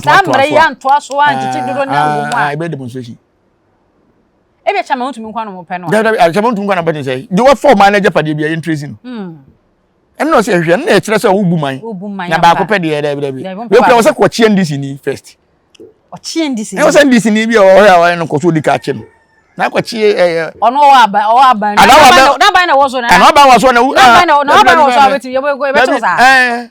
saa mmerɛ yi antoa so ankyekye dodo na wɔ mu a. Ɛbɛyɛ demonstration. Ebi akyɛ ma wontumi nkwa no mo pɛ no. Dabi dabi akyɛ ma wontumi nkwa na bɛte sɛ de wɔfa ɔman no agyapadeɛ bi a yɛntresi no. Ɛno na ɔsɛ ɛhwɛ ɛno na ɛkyerɛ sɛ wobu man. Na baako pɛ deɛ dabi dabi. Wekura wɔ sɛ kɔkye NDC ni first. Ɔkye NDC ni. Ɛwɔ sɛ NDC ni bi a ɔhwɛ a ɔyɛ no kɔ so odi ka akye no. Na akɔkye ɛyɛ. Ɔno ɔwɔ aban ɔwɔ aban. N'aban na ɛwɔ so na. Ɛna aban wɔ so na. N'aban na n'aban wɔ so a bɛtumi yɛbɛtumi yɛbɛtumi saa. Ɛɛ.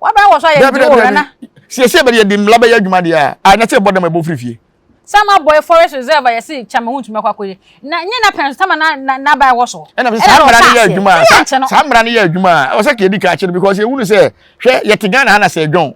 W'aban wɔ so a yɛde wo nana. Siesie bɛ yɛde mmla bɛyɛ adwuma deɛ a, a na sɛ ɛbɔ dam ɛbɔ firi fie. Sama boy forest reserve a yɛse kyama ho ntumi akɔ akɔyɛ na nyɛ na pɛn so tama na na n'aban wɔ so. Ɛna sɛ saa mmara no yɛ adwuma a saa mmara no yɛ adwuma a ɛwɔ sɛ ka yɛdi ka akyerɛ because yɛhunu sɛ hwɛ yɛte Ghana ha na sɛ ɛdwɔn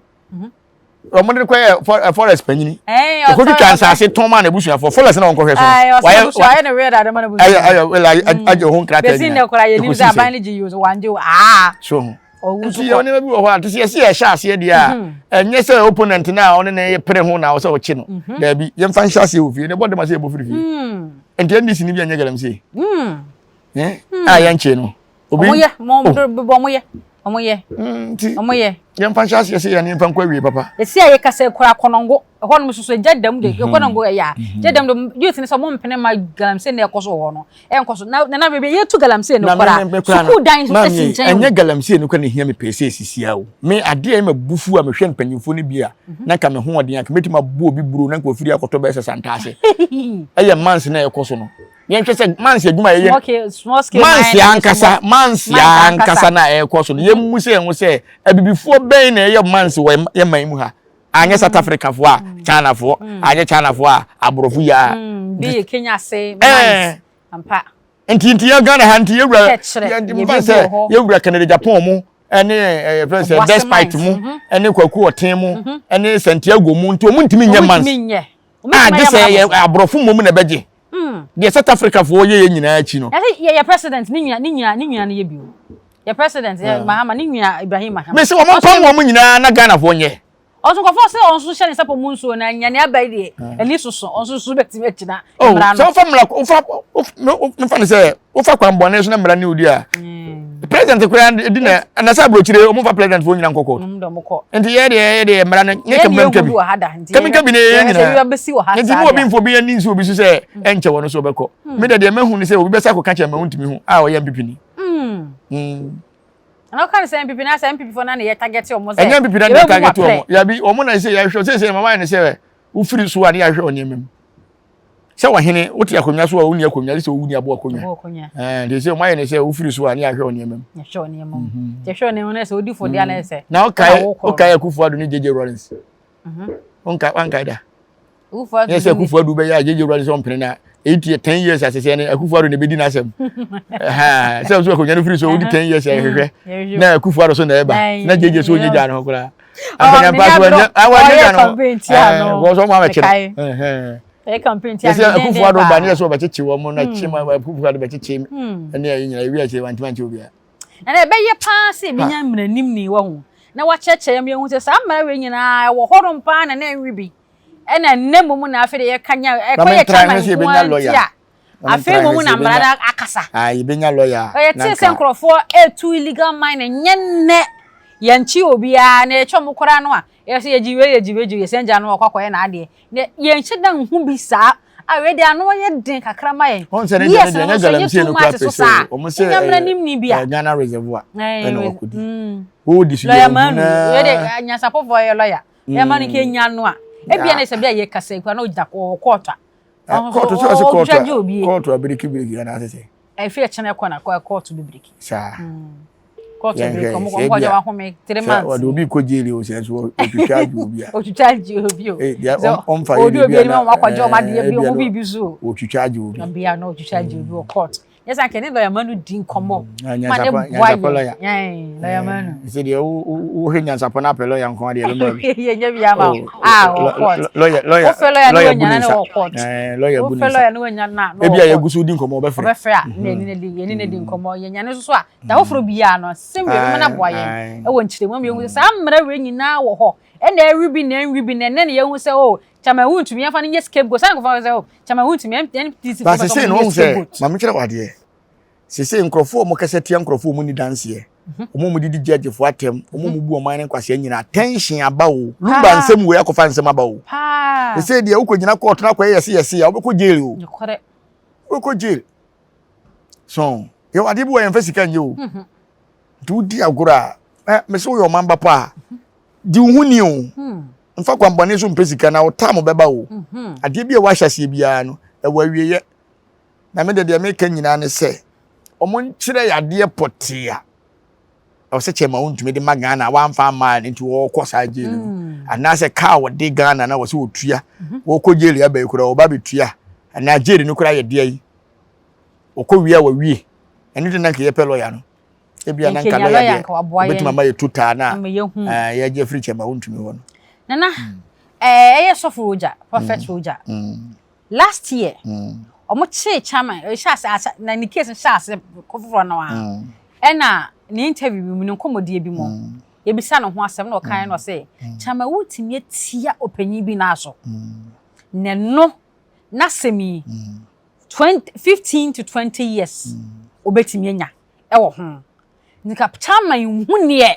wɔn de kɔyɛ eh, forest panyini ɔkɔtwitwa nsaase tɔn ma n'abusuafoɔ forest na wɔnkɔhwɛ so wayɛ wayɛ ne wɛrɛ ade ma n'abusuafoɔ ayɛ ayɛ wɛrɛ agye ho nkrataa nyinaa bɛsi nnɛ koraa yɛnim sɛ aban no gye yi o so wangye o aa so ho nti yɛ nneɛma bi wɔ hɔ a te sɛ yɛsi yɛhyɛ aseɛ deɛ a mhm. ɛnyɛ sɛ opponent no a ɔne ne pere ho na ɔsɛ ɔkye no mhm. daabi yɛmfa nhyɛ aseɛ wɔ fie ne bɔ dɛm asɛ yɛbɔ firi fie mm. nti ndc ni bi anyɛ galamsey mm. eh? mm. a yɛnkye no obi ɔmo yɛ mo ɔmo yɛ ɔmo yɛ nti ɔmo yɛ yɛmfa nhyɛ aseɛ sɛ yɛne yɛmfa nkɔ awie papa esi a yɛkasa kura kɔnɔngo ɛhɔ nom soso gya dam de mhm. kɔnɔngo ɛyɛ a mhm. gya dam de youth ne sɛ ɔmo mpene ma galamsey na ɛkɔ so wɔ hɔ no ɛnkɔ so na nana baabi yɛtu galamsey no kora sukuu dan nso esi nkyɛn ɛnyɛ galamsey no kora na ehia me pɛɛ sɛ esisi a o me adeɛ a ɛma bufu a mehwɛ mpanyinfoɔ no bi a mhm. na nka me ho ɔden a nka mɛtumi abɔ obi buro na nka ofiri akɔtɔ bɛyɛ sɛ santaase ɛyɛ mans na ɛkɔ so no yɛnhwɛ sɛ mans adwuma yɛyɛ mans ankasa mans ankasa na ɛkɔ so no yɛmmu sɛ yɛn ho sɛ abibifoɔ bɛn na ɛyɛ mans wɔ yɛn man mu ha anyɛ South Africa foɔ a mm. China foɔ mm. anyɛ China foɔ a aborɔfo yi a. Mm, bi yɛ Kenya ase mans ampa. Nti nti yɛn Ghana ha nti yɛwura yɛn sɛ yɛwura Kennedy Japan mu ɛne ɛyɛ fɛn sɛ Despite mu mhm. ɛne Kwaku Ɔten mu mhm. ɛne Santiago mu nti wɔn ntumi nyɛ mans a gye sɛ yɛ aborɔfo mmom na ɛbɛgye deɛ South Africa foɔ yɛ yɛ nyinaa akyi no. Yɛ yɛ president ne nua ne nua ne nua no yɛ bi o. Yɛ president yɛ Mahama ne nua Ibrahim Mahama. Mesi wɔn mpam wɔn nyinaa na Ghana foɔ nyɛ. Ɔso nkurɔfoɔ sɛ ɔnso hyɛ ne nsa pɔ mu nsuo na nya ne aba yi deɛ ani soso ɔnso so bɛtumi agyina oh, mmara no. Sɛ wofa mmara wofa wofa ne sɛ wofa kwan bɔne so na mmara ne odi a president koraa di na na sɛ aburokyire wɔn fa president foɔ nyina nkɔ court. Nti yɛ deɛ yɛ deɛ mmara no nyɛ kɛmɛ nkabi kɛmɛ nkabi na yɛ nyinaa nti mu obi nfo bi ani nsi obi so sɛ ɛnkyɛ wɔn so ɔbɛkɔ. Mi dɛ deɛ mɛhu ne sɛ obi bɛsa akɔka kyɛn mɛ wontumi ho a ɔyɛ MPP ni. Na ɔka ne sɛ NPP na sɛ NPP fo na ne yɛ target wɔn sɛ. Ɛnyɛ NPP na ne yɛ target wɔn. Yabi wɔn na sɛ yɛahwɛ sɛ sɛ mama yɛ ne sɛ wofiri so a ne yɛahwɛ wɔn nneɛma mu. Sɛ ɔhene wote akonnwa so a wonni akonnwa sɛ wonni aboa akonnwa. Ɛɛ nti sɛ wɔayɛ ne sɛ wofiri so a ne yɛahwɛ wo nneɛma mu. Yɛhwɛ wo nneɛma mu. Mhm. Yɛhwɛ wo nneɛma mu na sɛ wodi fo deɛ na sɛ. Na wokae wokae Akufo Addo ne JJ Rawlings. Mhm. Wonkae wankae da. Akufo Addo. Yɛ sɛ Akufo Addo bɛyɛ a JJ Rawlings ɔmpene na 8 10 years asese ne Akufo Addo na ebedi n'asɛm. Sɛ nso akonnwa no firi so wodi 10 years a yɛhwehwɛ na Akufo Addo so na ɛba na JJ so onye gya ne ho koraa. Akonnwa so wanya awanya gya ne ho. Wɔn so wɔn abɛkyerɛ. Ɛyɛ campaign tia ne denden paa. Akufo Addo ba ne yɛ sɛ wɔbɛkyekye wɔn na kye ma Akufo Addo bɛkyekye ɛne ɛyi nyinaa ewi akyire wantumi ankyɛ obiara. Na ɛbɛyɛ paa sɛ ebenya mmaranimni wɔ ho na wakyerɛkyerɛ yɛn ma yɛahu sɛ saa mmara wei nyinaa ɛwɔ hɔnom paa na na ɛnwe bi. Ɛna nnɛ mmom na afei de yɛka nya ɛkɔyɛ chairman nko ara nti a afei mmom na mmara no akasa. Ah, yɛbɛnya lawyer a. Yɛtee sɛ nkurɔfoɔ ɛretu illegal mining nyɛ nnɛ yɛnkye obiara na yɛkyɛ wɔn koraa no a yɛsɛ yɛgye wei yɛgye wei gye yɛsɛn gya no ɔkɔ akɔyɛ n'adeɛ na yɛnhyɛ da nhu bi saa a wei deɛ ano yɛ den kakra ma yɛn. Wɔn sɛ ne deɛ ne deɛ nyɛ galamsey no kura pɛ sɛ wɔn sɛ ɛyɛ bi a Ghana reservoir ɛna wɔkɔdi. Wɔdi so yɛ ohun naa. Lɔya manu yɛ de nyansapɔfoɔ yɛ lɔya. Lɔya manu kɛ nya no a ebia ne sɛ bi a yɛ kasa ekura na ogyina kɔɔto a. Kɔɔto sɛ ɔsɛ kɔɔto a kɔɔto a biriki biriki anaasɛ sɛ. Efi ɛkyɛn ɛkɔ na kɔɔto bi biriki. Saa. Kɔɔto biriki ɔmo kɔ ɔmo ahome 3 months. Wɔde obi kɔ jail o sɛ nso otwitwa agye obi a. Otwitwa agye obi o. Sɛ ɔmfa yɛ obi obi anim ɔmo akɔgye ɔmo adeɛ bi ɔmo biribi so. Otwitwa agye obi. Ɔbea na otwitwa agye obi wɔ court. Yɛ sɛ anka ne lɔya ma no di nkɔmmɔ. Ma ne boa yɛ. Lɔya ma no. Sɛ deɛ wohwɛ nyansapɔ no apɛ lɔya nko adeɛ bɛma bi. Yɛnyɛ bi ama wo. Ah, wɔ court. Lɔya lɔya Wofɛ lɔya ne wanya na ne wɔ court. Lɔya bu ne nsa. Wofɛ lɔya ne wanya na ne wɔ court. Ebi a yɛgu so di nkɔmmɔ ɔbɛfrɛ. Ɔbɛfrɛ a na yɛne ne di yɛne ne di nkɔmmɔ. Yɛnya ne nso so a da foforɔ biara no asɛm wei bɛma no aboa yɛn wɔ nkyerɛmu ama yɛhu sɛ saa mmara wei nyinaa wɔ hɔ. Ɛna ɛwe bi na ɛnwe bi na ɛnɛ na yɛhu sɛ oh Chairman wontumi yɛmfa no nyɛ scapegoat. Saa nkurɔfoɔ sɛ oh Chairman wontumi NDC foɔ pɛ sɛ wɔn nyɛ scapegoat. Maame kyerɛ wadeɛ. Sese nkurɔfoɔ a wɔkasa tia nkurɔfoɔ a wɔn ni danseɛ. Wɔn a wɔdidi judgefoɔ atɛm, wɔn a wɔbu ɔman no nkwasea nyinaa tension aba o. Lumba nsɛm wei akɔfa nsɛm aba o. Sese deɛ wokɔgyina court na akɔyɛ yɛse yɛse a wobɛkɔ jail o. Wobɛkɔ jail. So yɛwɔ adeɛ bi wɔ yɛmfa sika nyɛ o. Nti wodi agorɔ a, ɛ mese woyɛ ɔman ba pa a, di wo ho ni o. Mfa kwanbɔne so mpɛ sika na wo tam bɛba o. Adeɛ bi a wahyɛ aseɛ biara no, ɛwɔ awieɛ. Na me de deɛ meka nyinaa ne sɛ, wɔn nkyerɛ yɛ adeɛ pɔtee a ɛwɔ sɛ kyɛma wontumi de ma Ghana wamfa amma no nti wɔkɔ saa jail no. Anaasɛ kaa wɔde Ghana na wɔ sɛ wɔtua, wɔkɔ jail aba yi koraa wɔba bɛtua, anaa jail no koraa yɛ deɛ yi. Wɔkɔ wie a wɔwie. Ɛno de na nka yɛpɛ lɔya no. Ebia na nka lɔya deɛ obetumi ama yɛ total na yɛgye afiri kyɛm a wontumi hɔ no. Nana, ɛyɛ sɔfo Roger, Prophet Roger. Last year, wɔn kyee chairman, ɛhyɛ ase asa na ne case hyɛ ase foforɔ no a. Ɛna ne interview bi mu, ne nkɔmmɔdie bi mu, yɛbisa ne ho asɛm na ɔkan na ɔsɛ, chairman wotumi atia ɔpanyin bi naa so. Na ɛno, n'asɛm yi, 20, 15 to 20 years obetumi anya ɛwɔ ho. Nka chairman hu neɛ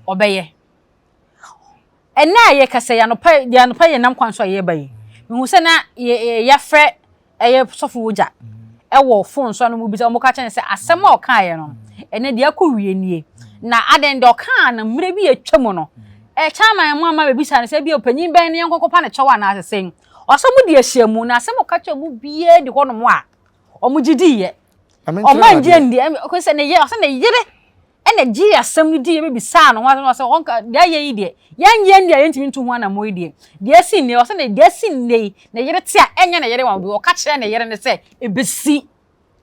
ɔbɛyɛ. Ɛnɛ a yɛkasa yi anɔpa deɛ anɔpa yɛ nam kwan so a yɛreba yi, mehu sɛ na yɛafrɛ ɛyɛ sɔfo wogya ɛwɔ phone so a na wɔn bisa wɔn ka kyerɛ no sɛ asɛm a ɔkaeɛ no ɛnɛ deɛ akɔ wie nie. Na adɛn deɛ ɔkaa no mmerɛ bi atwa mu no, ɛ chairman mu ama bɛbisa no sɛ bi ɔpanyin bɛn ne yɛnkɔkɔpa ne kyɛw anaasɛ sɛn. Ɔsɛ wɔn di ahyiamu na asɛm a ɔka kyerɛ wɔn biara di hɔnom a wɔn gye diiɛ. Wɔn angye andi ɛkɔ sɛ ne yere ɔsɛ ne yere ɛna gye asɛm no diiɛ bɛbisaa no ho asɛm ɔsɛ ɔnka deɛ ayɛ yi deɛ yɛnyɛ ndi a yɛntumi ntu ho anammɔ yi deɛ deɛ asi nnɛ ɔsɛ ne deɛ asi nnɛ yi ne yere te a ɛnyɛ ne yere wɔn bi ɔka kyerɛ ne yere ne sɛ ebesi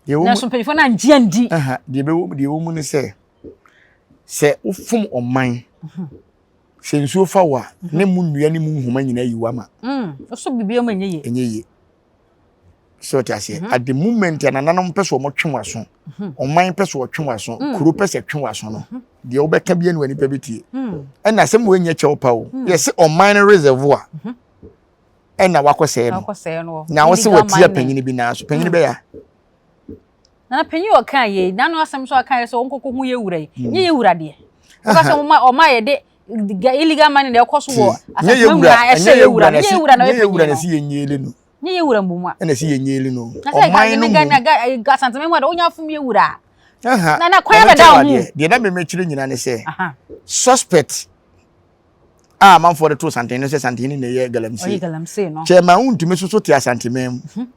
nanso mpanyinfoɔ no angye andi. Deɛ ɛwɔ mu ne sɛ sɛ wofom ɔman Sɛ nsuo fa wo a, ne mu nnua ne mu nhoma nyinaa yi wo ama. Ɔsɔ biribi ama ɛnyɛ yie. Ɛnyɛ yie. Sɛ ɔte aseɛ. At the moment a nananom pɛ sɛ wɔtwe w'aso, ɔman pɛ sɛ ɔtwe w'aso, kuro pɛ sɛ twe w'aso no, deɛ wobɛka bi ne nipa bɛtie. Ɛna asɛm wei nyɛ kyɛw pa o. Yɛse ɔman no reservoir ɛna wakɔsɛe no. Na wo se watia panyini bi naa so. Panyini bɛyɛ a. Nana panyin a ɔkaa yei, n'ano asɛm nso a ɔkaa yɛ sɛ ɔnkɔkɔ hu yɛ wura yi. Mm. Nye yɛ wura deɛ. Ɔka sɛ ɔma ɔma yɛ de illegal money na ɛkɔ so wɔ asase mu nyinaa ɛhyɛ yɛ wura no. Nye yɛ wura na ɔyɛ panyin no. Nye yɛ wura na ɛsi yɛ nyele no. Nye yɛ wura mbom a. Ɛna ɛsi yɛ nyele no. Ɔman no mu. Asante mu a de onya fom yɛ wura. Na na kwan abɛda ho. Deɛ na mɛmɛ kyerɛ nyinaa ne sɛ suspect a amanfoɔ de to santen no sɛ santen no na ɛyɛ galamsey. Ɔyɛ galamsey no. Kyɛ ma wontumi soso te asanteman mu. Mhm.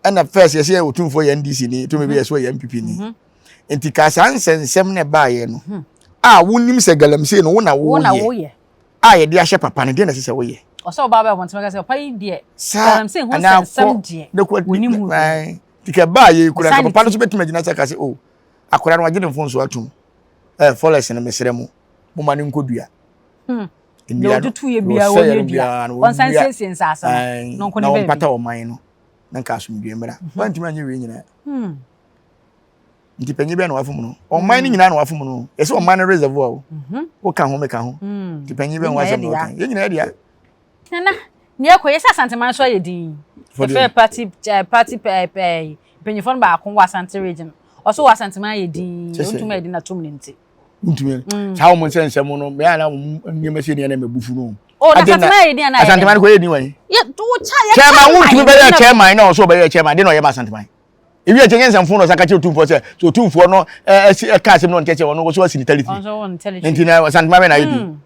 Ɛna first yɛsɛ yɛ otumfoɔ yɛ NDC ni, tumi bi yɛsɛ ɔyɛ NPP ni. Nti ka saa nsɛnsɛm na ɛbaeɛ no mhm. a wonim sɛ galamsey no wo na woyɛ a yɛde ahyɛ papa no deɛ na ɛsɛ sɛ woyɛ. Ɔsɛ ɔbaa bɛ abɔntene ka sɛ papa yi deɛ galamsey ho nsɛnsɛm deɛ wonim ho. Nti ka ɛbaa yɛ kura nka papa no nso bɛtumi agyina sɛ ka sɛ o oh, akwadaa no wagye ne mfonso atum ɛɛ forest no mesrɛ mo mo ma no nkɔdua. Hmm. Nnua no ɔtutu yɛ biara wɔnyɛ dua wɔnsan siesie nsaase no na wɔmpata ɔman no na nka asomdwoe mmra. Mhm. Wantumi anyɛ wei nyinaa. Hmm. Nti panyin bɛn na wafom no? Ɔman no hmm. nyinaa na wafom no. Yɛsɛ ɔman no reservoir o. Mhm. Woka ho meka ho. Hmm. Nti panyin bɛn wasɛm na wɔka. Yɛn nyinaa dea. Nana, nea ɛkɔ yɛsɛ Asanteman so ayɛ din. Yɛfrɛ party eh, party eh, eh, mpanyinfoɔ no baako wɔ Asante region. Ɔso wɔ Asanteman ayɛ din. Ɔntumi ayɛ din na tom ne nti. Ntumi. Saa wɔn nsɛ nsɛm no, mɛ ana wɔn nneɛma si nneɛma mɛ bufu no. Oh, na Asanteman ayɛ din ana ayɛ. Asanteman kɔ yɛ din wɔn. Yɛ to kya yɛ. Chairman wuntumi bɛyɛ chairman na ɔso ɔbɛyɛ chairman de na ɔyɛ ma Asanteman. Ewi ɛkyɛ nyɛ nsɛmfo na ɔsan ka kyerɛ otumfoɔ sɛ sɛ otumfoɔ no ɛsi ɛka asɛm no ɔnkyɛ sɛ ɔno ɔso asi ne talitiri. Nti na Asanteman bɛ na ayɛ din.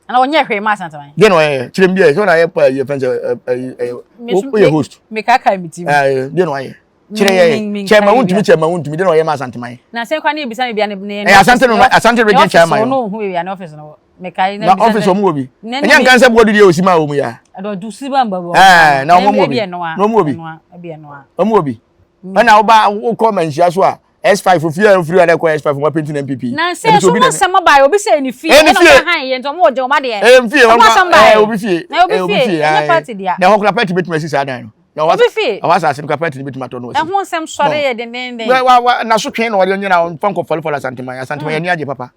Ana ɔnyɛ hwee ma Asanteman. Deɛ na ɔyɛ kyerɛ mi deɛ sɛ ɔna ayɛ pa yɛ fɛn sɛ ɛɛ ɛɛ woyɛ host. Mekaka mi ti mu. Ɛɛ deɛ na ɔyɛ. Kyerɛ yɛ kyerɛ wuntumi kyerɛ ma wuntumi deɛ na ɔyɛ ma Asanteman. Na sɛ kwan ne ebisa mi bia ne ne. Ɛyɛ Asante no Asante region chairman. Ɔno ohun bia ne office no mekae na office ɔmo wɔ bi ɛnyɛ nka sɛ boɔ didi osi ma wɔn ya. Ɛdɔ si ba mba bɔ. Ɛɛ na ɔmo wɔ bi na ɔmo wɔ bi ɔmo wɔ bi ɛna ɔba wokɔ manhyia so a S5 ofie a ofiri a na ɛkɔ S5 wɔn apɛnti na NPP. Na nsɛ so wɔn nsɛm ɔba yɛ obi sɛ ɛni fie ɛna ɔmo han yɛ nti ɔmo wɔ gye ɔmo adeɛ. Ɛyɛ nfie wɔn asɛm ba yɛ obi fie na obi fie ɛnyɛ party dea. Na ɛhɔ kora party betumi asi saa dan no. Na obi fie ɛhɔ asase no kora party no betumi atɔ no asi. Ɛho nsɛm sɔre yɛ dendenden. Wa wa wa na so twɛn na ɔde nyina ɔnfa nkɔ fɔlifɔli Asanteman Asanteman yɛ ni agye papa.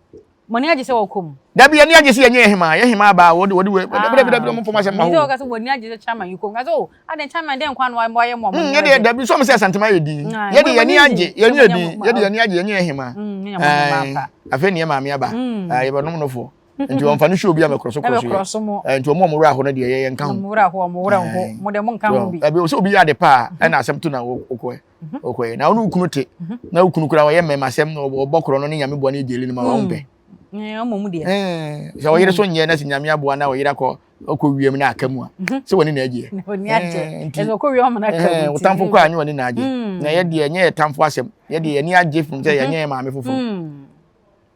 Mo ani agye sɛ wɔkɔ mu. Dabi, yɛn ani agye sɛ yɛnyɛ yɛn hemaa. Yɛn hemaa baa, wɔde wɔde wei. Dabi, dabi, dabi, wɔn fam asɛm ma hɔ. Sɛ wɔka sɛ wɔn ani agye sɛ chairman yi kɔ mu. Ka sɛ o, adan chairman dɛn kwan na wɔayɛ mo a mo ani agye. Yɛde dabi, sɛ wɔn sɛ Asantema yɛ din. Yɛde yɛn ani agye, yɛn yɛ din. Yɛde yɛn ani agye, yɛnyɛ yɛn hemaa. Afei ne yɛ maame aba. Yɛbɛnom no fo. Nti wɔn fa no show bi a mɛkorɔ so korɔ so yɛ. Nti wɔn a wɔn werɛ aho no deɛ yɛ yɛn nka ho. Wɔn werɛ aho, wɔn werɛ ho. Mo deɛ mo nka ho bi. Dabi, sɛ obi yɛ ade pa a, ɛna asɛm to na wokɔɛ. Mhm. Ɔkɔɛ na ɔne okunu te mhm. na okunu koraa ɔyɛ mmɛma asɛm na ɔbɔ korɔ no ne nyame boa no gyeli no ma wɔn pɛ. Sɛ ɔyere so nyɛ na sɛ nyame aboa na ɔyere akɔ ɔkɔ wiem na aka mu a mhm. sɛ wɔne na agyeɛ. Nti ɔtamfo kɔ a nyɛ wɔne na agye na yɛ deɛ nyɛ yɛ tamfo asɛm yɛ deɛ yɛne agye fam sɛ yɛnyɛ yɛ maame foforɔ.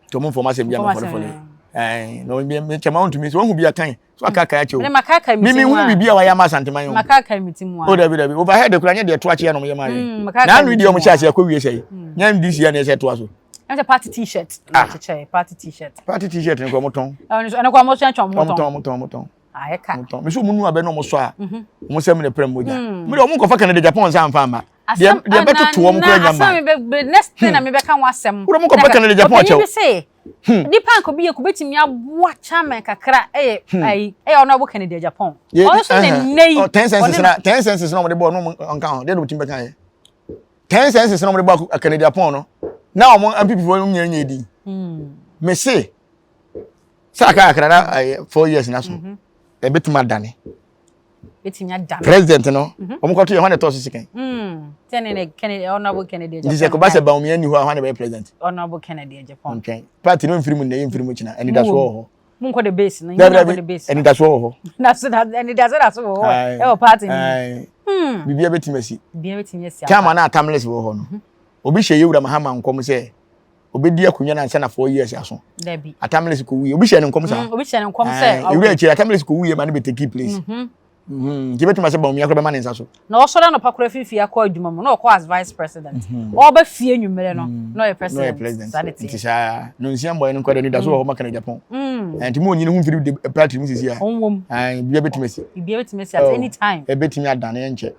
Nti ɔmo mfɔm asɛm bi ama fɔlefɔle. Ɛɛ na ɔmo kyɛma ɔntumi sɛ wɔn hu bi akan so aka aka akyɛw. Ɛnna maka aka mi ti mu a. Mi hu bibi a wayɛ ama Asanteman o. Maka aka mi ti mu a. O dabi dabi overhead kura nyɛ deɛ to akyi ɛna ɔmo yɛ maa yɛ. Mm, na anu deɛ ɔmo hyɛ ase akɔ wie sɛ yi. Mm. Nyɛ NDC yɛ na ɛsɛ to aso. Ɛsɛ party t-shirt. Ah. Kyekyɛ party t-shirt. Party t-shirt nkɔ ɔmo tɔn. Ɛno kɔ ɔmo tɔn ɔmo tɔn. Ɔmo tɔn ɔmo tɔn. Ayɛ ka. Ɔmo tɔn. Mesi ɔmo nu abɛ na ɔmo sɔ a. Mhm. Ɔmo sɛ mi na pɛrɛ mogya. Mi de ɔmo nkɔfa Canada Japan nsa nfa ama. Deɛ deɛ bɛtoto wɔn kura nya ma. Asɛm bɛ next thing na mi bɛka ho asɛm. Wúrọ̀ mu kɔfa Canada Japan kyɛw. Ɔpanyin bi sɛ Hmm. Nipa nka obi yɛ ko betumi aboa chairman kakra ɛyɛ hmm. ayi ɛyɛ ɔno abo Kennedy Agyapong. Ɔno nso na nne yi. Oh, 10 senses na 10 senses na wɔde bɔ ɔno nka ho. Deɛ na obetumi bɛka yɛ. 10 senses na wɔde bɔ Kennedy Agyapong no. Na wɔn MPP fo nyɛ nyɛ di. Me se sɛ aka akra na 4 years na so. Ebetumi adane. Betumi adane. President no, wɔn kɔto yɛ hɔn na ɛtɔ so sikan. Sɛ Kennedy, Honorable Kennedy Agyapong. Nti sɛ kɔba sɛ Bawumia ni hɔ a hɔn na bɛyɛ president. Honorable Kennedy Agyapong. Ntwɛn. Party no mfiri mu nnɛ, mfiri mu kyina. Anidasoɔ wɔ hɔ. Mo nkɔ the base no. Dabi dabi. Anidasoɔ wɔ hɔ. Anidasoɔ da so wɔ hɔ. Ɛwɔ party no. Biribiara bɛtumi asi. Biribiara bɛtumi asi. Time a na Atamles wɔ hɔ no, obi hyɛ Yewura Mahama nkɔm sɛ obedi akonnwa no ansa na 4 years aso. Dabi. Atamles kɔ wuye. Obi hyɛ ne nkɔm saa. Obi hyɛ ne nkɔm sɛ. Ewura akyire Atamles kɔ wuye ma no bɛ take place. Nti bɛtumi asɛ Bawumia koraa bɛma ne nsa so. Na ɔsɔre anɔpa koraa firi fie akɔ adwuma mu na ɔkɔ as vice president. Ɔba fie anwummerɛ no na ɔyɛ president. Saa ne teɛ. Nti saa no nsia mbɔɛ no nkɔ dɛ anidaso wɔ hɔ ma Canada Japan. Nti mo onyini ho mfiri party mu sisi a. Ɔnwom. Biribiara bɛtumi asi. Biribiara bɛtumi asi at any time. Ɛbɛtumi adane ɛnkyɛ.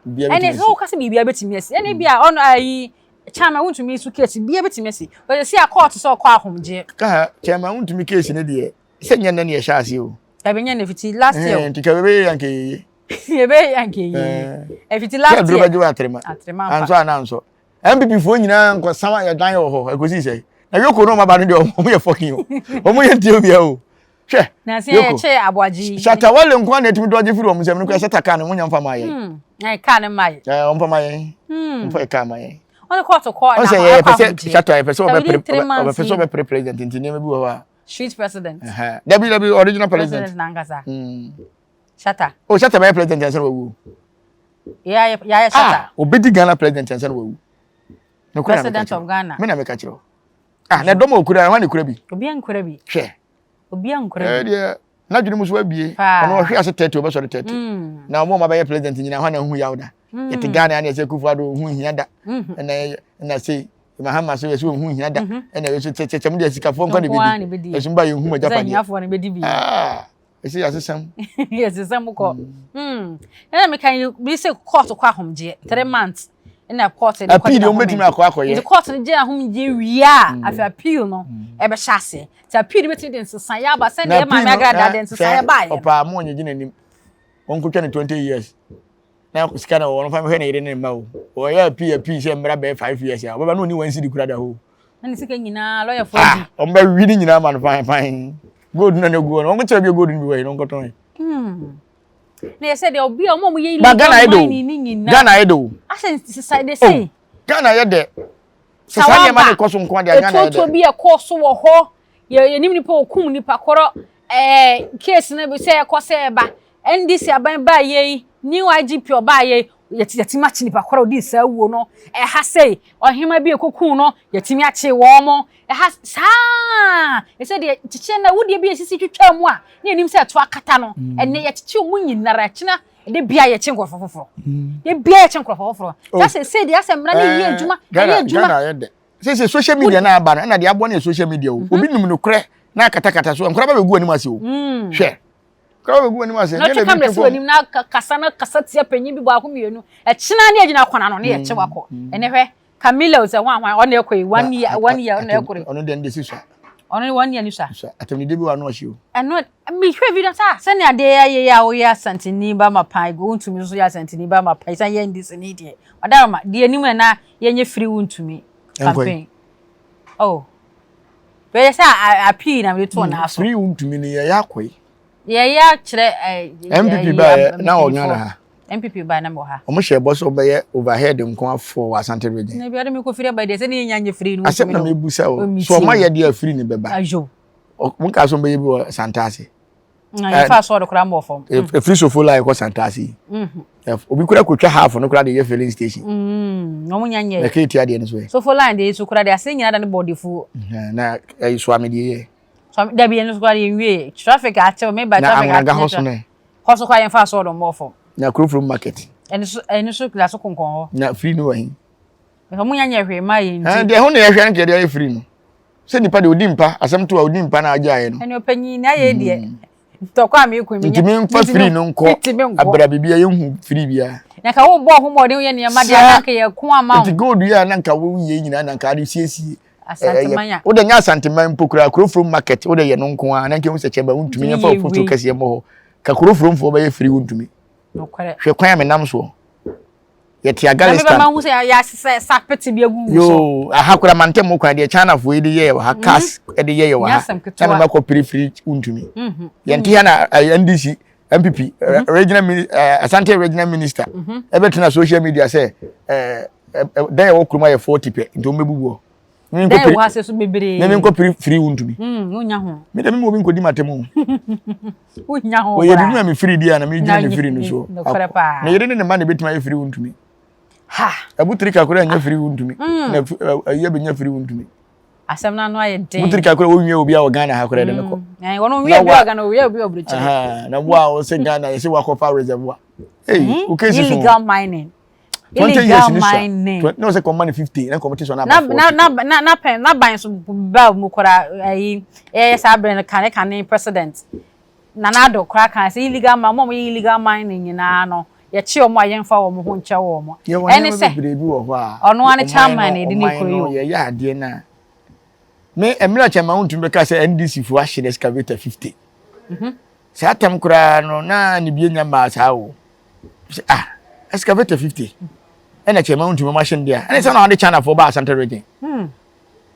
Biribiara bɛtumi asi. Ɛne sɛ woka sɛ biribiara bɛtumi asi. Ɛne bi a ɔno ayi Chairman wontumi nso case biribiara bɛtumi asi. Wɔsɛ si a court sɛ ɔkɔ ahomgyeɛ. Ka chairman wontumi case ne deɛ sɛ nyɛ nnɛ ne yɛhyɛ aseɛ o. Dabi nyɛ nnɛ fiti last year. Nti ka bɛbɛyɛ yɛ anka yɛyie. Yɛbɛyɛ yɛ anka yɛyie. Ɛfiti last year. Sɛ duro bɛgye wɔ atrema. Atrema ampa. Ansɔ anaa ansɔ. NPP foɔ nyinaa nkɔ sama yɛ dan wɔ hɔ ɛkɔsi sɛ. Na yoko no ɔmo aba no deɛ ɔmo yɛ fɔkin o. Ɔmo yɛ ntie obia o. Hwɛ. Na sɛ yɛ kyɛ aboagye. Shatta Wale nko na etumi dɔgye firi wɔn nsam no kura Shatta kaa no mo nya nfa maa yɛn. Na kaa no maa yɛ. Ɛɛ wɔn fa maa yɛn. Wɔn fa kaa maa yɛn. Wɔn kɔɔto kɔ na ɔsɛ yɛ pɛ sɛ Shatta yɛ pɛ sɛ ɔbɛ pere ɔbɛ pɛ sɛ ɔbɛ pere president nti nneɛma bi wɔ hɔ a. Street president. Dabi dabi original president. President nankasa. Shatta. Oh Shatta bɛyɛ president ansa na wawu. Yɛayɛ shata. Ah, obedi Ghana president ansa na wawu. President of Ghana. Me na meka kyerɛ wo. Ah, na dɔm a okura, hwan na ekura bi? Obi ankura bi. Hwɛ. Obi ankura bi. Eh deɛ, n'adwene mu so abie. Ɔno ɔhwe ase 30, ɔbɛsɔre 30. Na ɔmo a ɔmo president nyinaa hwan na hu yaw da. Yɛte Ghana ne yɛsɛ Akufo Addo hu hia da. Ɛna ɛna sei Mahama so yɛsɛ ɔhu hia da. Ɛna yɛsɛ kyɛkyɛkyɛ mo deɛ sikafoɔ nkwa na bɛdi. Ɛso mba yɛnhu mo agyapadeɛ. Ah. Ɛsɛ yɛasesam. Yɛsesam kɔ. Mm. Ɛna meka yi bi sɛ court kɔ ahomgyeɛ 3 months. Ɛna court de kɔ. Appeal deɛ wɔbɛtumi akɔ akɔyɛ. Nti court no gye ahomgyeɛ wie a afei appeal no ɛbɛhyɛ aseɛ. Nti appeal no bɛtumi de nsesaeɛ aba sɛdeɛ yɛ maame Agrada de nsesaeɛ baeɛ. Ɔpaa mo ɔnyegye n'anim. Wɔnkɔtwa no 20 years. Na sika na wɔwɔ no fa hwɛ ne yere ne mma o. Wɔyɛ appeal appeal sɛ mmra bɛyɛ 5 years a ɔbɛba na ɔni 1 cedi kura da hɔ o. Na ne sika nyinaa lɔyɛfoɔ di. Ah, wɔn bɛ wi ne nyinaa ma no fine fine. Gold na ne gu hɔ no, wɔn kyerɛ bi gold no bi wɔ yi no nkɔtɔn yi. Hmm. Na yɛ sɛ deɛ obi a wɔn a wɔyɛ illegal mining ne nyinaa. Ghana ayɛ de o. Asɛ sisa de se. Oh, Ghana ayɛ dɛ. Sɛ saa nneɛma no kɔ so nko adeɛ Ghana ayɛ dɛ. Etuotuo bi ɛkɔɔ so wɔ hɔ. Yɛ yɛnim nipa okum nipa korɔ. Ɛɛ case no bi sɛ ɛkɔ sɛ ɛba. NDC aban baa yɛ yi, new IGP ɔbaa yɛ yi, yɛtumi akye nipa korɔ odi saa wuo no. Ɛha sei, ɔhema bi ekokun no, yɛtumi akye wɔn mo. Ɛha saa ɛsɛ deɛ kyekyɛ na wudeɛ bi esisi twitwa mu a, ne yɛnim sɛ ɛto akata no. Ɛnɛ yɛkyekye wɔn nyinara, ɛkyena de bia yɛkye nkurɔfoɔ foforɔ. De bia yɛkye nkurɔfoɔ foforɔ. Sɛ sɛ sɛ deɛ asɛ mmara ne yɛ adwuma, ɛyɛ adwuma. Ghana ayɛ dɛ. Sɛ sɛ social media na aba no, ɛna deɛ aboa no yɛ social media o. Obi nim nokorɛ na akatakata so, nkora ba bɛgu anim ase o. Hwɛ. Kora bɛgu anim ase. Na ɔtwe kamera si w'anim na kasa na kasa tia panyin bi baako mmienu. Ɛkyena ne agyina akɔna no ne yɛkye wakɔ. Ɛnɛ hwɛ Camila sɛ hwan hwan ɔna ɛkɔ yi 1 year 1 year ɔna ɛkɔ yi. Ɔno deɛ ne de si sua. Ɔno 1 year ni sua. Sua atamnide bi wɔ ano ɔhye o. Ɛno mehwɛ video saa sɛnea adeɛ ayɛ yi a woyɛ asanteni ba ma pan go wontumi nso yɛ asanteni ba ma pan san yɛ ndc ni deɛ ɔdaroma deɛ anim na yɛnyɛ firi wontumi campaign. Oh. Bɛyɛ sɛ apii na mede too naa so. Firi wontumi no yɛyɛ akɔ yi. Yɛyɛ akyerɛ NPP baeɛ na wɔ Ghana ha. NPP baeɛ na mewɔ ha. Wɔn hyɛ bɔ sɛ wɔbɛyɛ overhead nko afɔ wɔ Asante region. Na bi ade mekɔ firi aba deɛ sɛ ne yɛnya nyɛ firi no. Asɛm na mebusa o. So wɔn ayɛ deɛ afiri ne bɛba. Ayo. Wɔn kaa sɛ wɔn bɛyɛ bi wɔ Santase. Na yɛfa asɔre koraa mbɔ fam. Efiri sofo line kɔ Santase yi. Obi kura kotwa half no kura de yɛ filling station. Wɔn nya nyɛ. Na keeti adeɛ no so yɛ. Sofo line deɛ so kura de ase nyinaa da ne bɔɔde fuo. Na ɛyi soame deɛ yɛ. So dabi yɛn nso koraa yɛn wie traffic atew me ba traffic atew. Na anwona hɔ so nɛ. Hɔ so koraa yɛn fa asɔɔ dɔm bɔɔ fam. Na kurofrom market. Ɛno so ɛno so kura so konkɔn hɔ. Na free no wɔ he. Wɔn nya nyɛ hwee maa yɛn nti. Deɛ ho na yɛhwɛ no deɛ ayɛ free no. Sɛ nipa deɛ odi mpa asɛm to a odi mpa na agye ayɛ no. Ɛne ɔpanyin na ayɛ deɛ. Ntɔkwa a mekɔ mi. Ntumi nfa free no nkɔ abira bibi a yɛnhu free bia. Na ka wo bɔ ho mmɔden yɛ nneɛma deɛ anka yɛ ko ama wo. Nti gold yi a na nka wo yɛ nyinaa na nka ade siesie. Asanteman a. Wode nyɛ Asanteman mpo koraa Kurofrom market wode yɛ no nko ara na nka ehu sɛ kyɛba wontumi yɛmfa wo foto kɛseɛ mmɔ hɔ ka Kurofromfoɔ bɛyɛ firi wontumi. Nokorɛ. Hwɛ kwan a menam soɔ. Yɛte Afghanistan. Na mebɛma hu sɛ yɛasesɛ sapete bi agu wo so. Yoo aha koraa mantam mu kwan deɛ Chinafoɔ yi de yɛɛ wɔ ha mhm. cars de yɛɛ wɔ ha na mema kɔ pere firi wontumi. Mhm. Yɛnte ha na NDC NPP mhm. regional Asante regional minister ɛbɛtena social media sɛ dan ɛwɔ kurom ayɛ 40 pɛ nti wɔn bɛbubu hɔ. Dan ɛwɔ ase so bebree. Mimi nkɔ piri firi wo ntumi. Wonya ho. Mi dɛ mi mu obi nkɔ di ma tɛm o. Wonya ho. Wɔyɛ bibi ma mi firi di a na mi gyina ne firi no so. Nokorɛ paa. Ne yere ne ne mma na ebetumi ayɛ firi wo ntumi. Ha. Abutiri kakora nya firi wo ntumi. Na ɛyɛ bɛ nya firi wo ntumi. Asɛm no ano ayɛ den. Abutiri kakora wo nwie obi a wɔ Ghana ha koraa de ne kɔ. Wɔn nwie obi a wɔ Ghana owie obi wɔ burukyire. Na wo a wɔsɛ Ghana yɛsɛ wakɔfa reservoir. Hey, wo case so. Illegal mining. Illegal mining. Na ɔsɛ kɔma no 50 na kɔmte so na aba 40. Na na na na pɛn na ban so ba mu koraa ayi ɛyɛ saa bere no kane kane president Nana Addo koraa kan sɛ illegal mine mo a wɔyɛ illegal mining nyinaa no yɛkye wɔn a yɛmfa wɔn ho nkyɛ wɔn. Ɛne sɛ bebree bi wɔ hɔ a ɔno ara ne chairman na ɛde ne kuro yi o. Yɛyɛ adeɛ no a me mmerɛ kyɛ ma wontumi bɛka sɛ NDC foɔ ahye no excavator 50. Mhm. Saa tam koraa no na ne bie nya mmaa saa o. Sɛ ah excavator 50 ɛna kyɛ ma wontumi ɔmo ahye no deɛ ɛne sɛ na ɔde China foɔ ba Asante region. Hmm.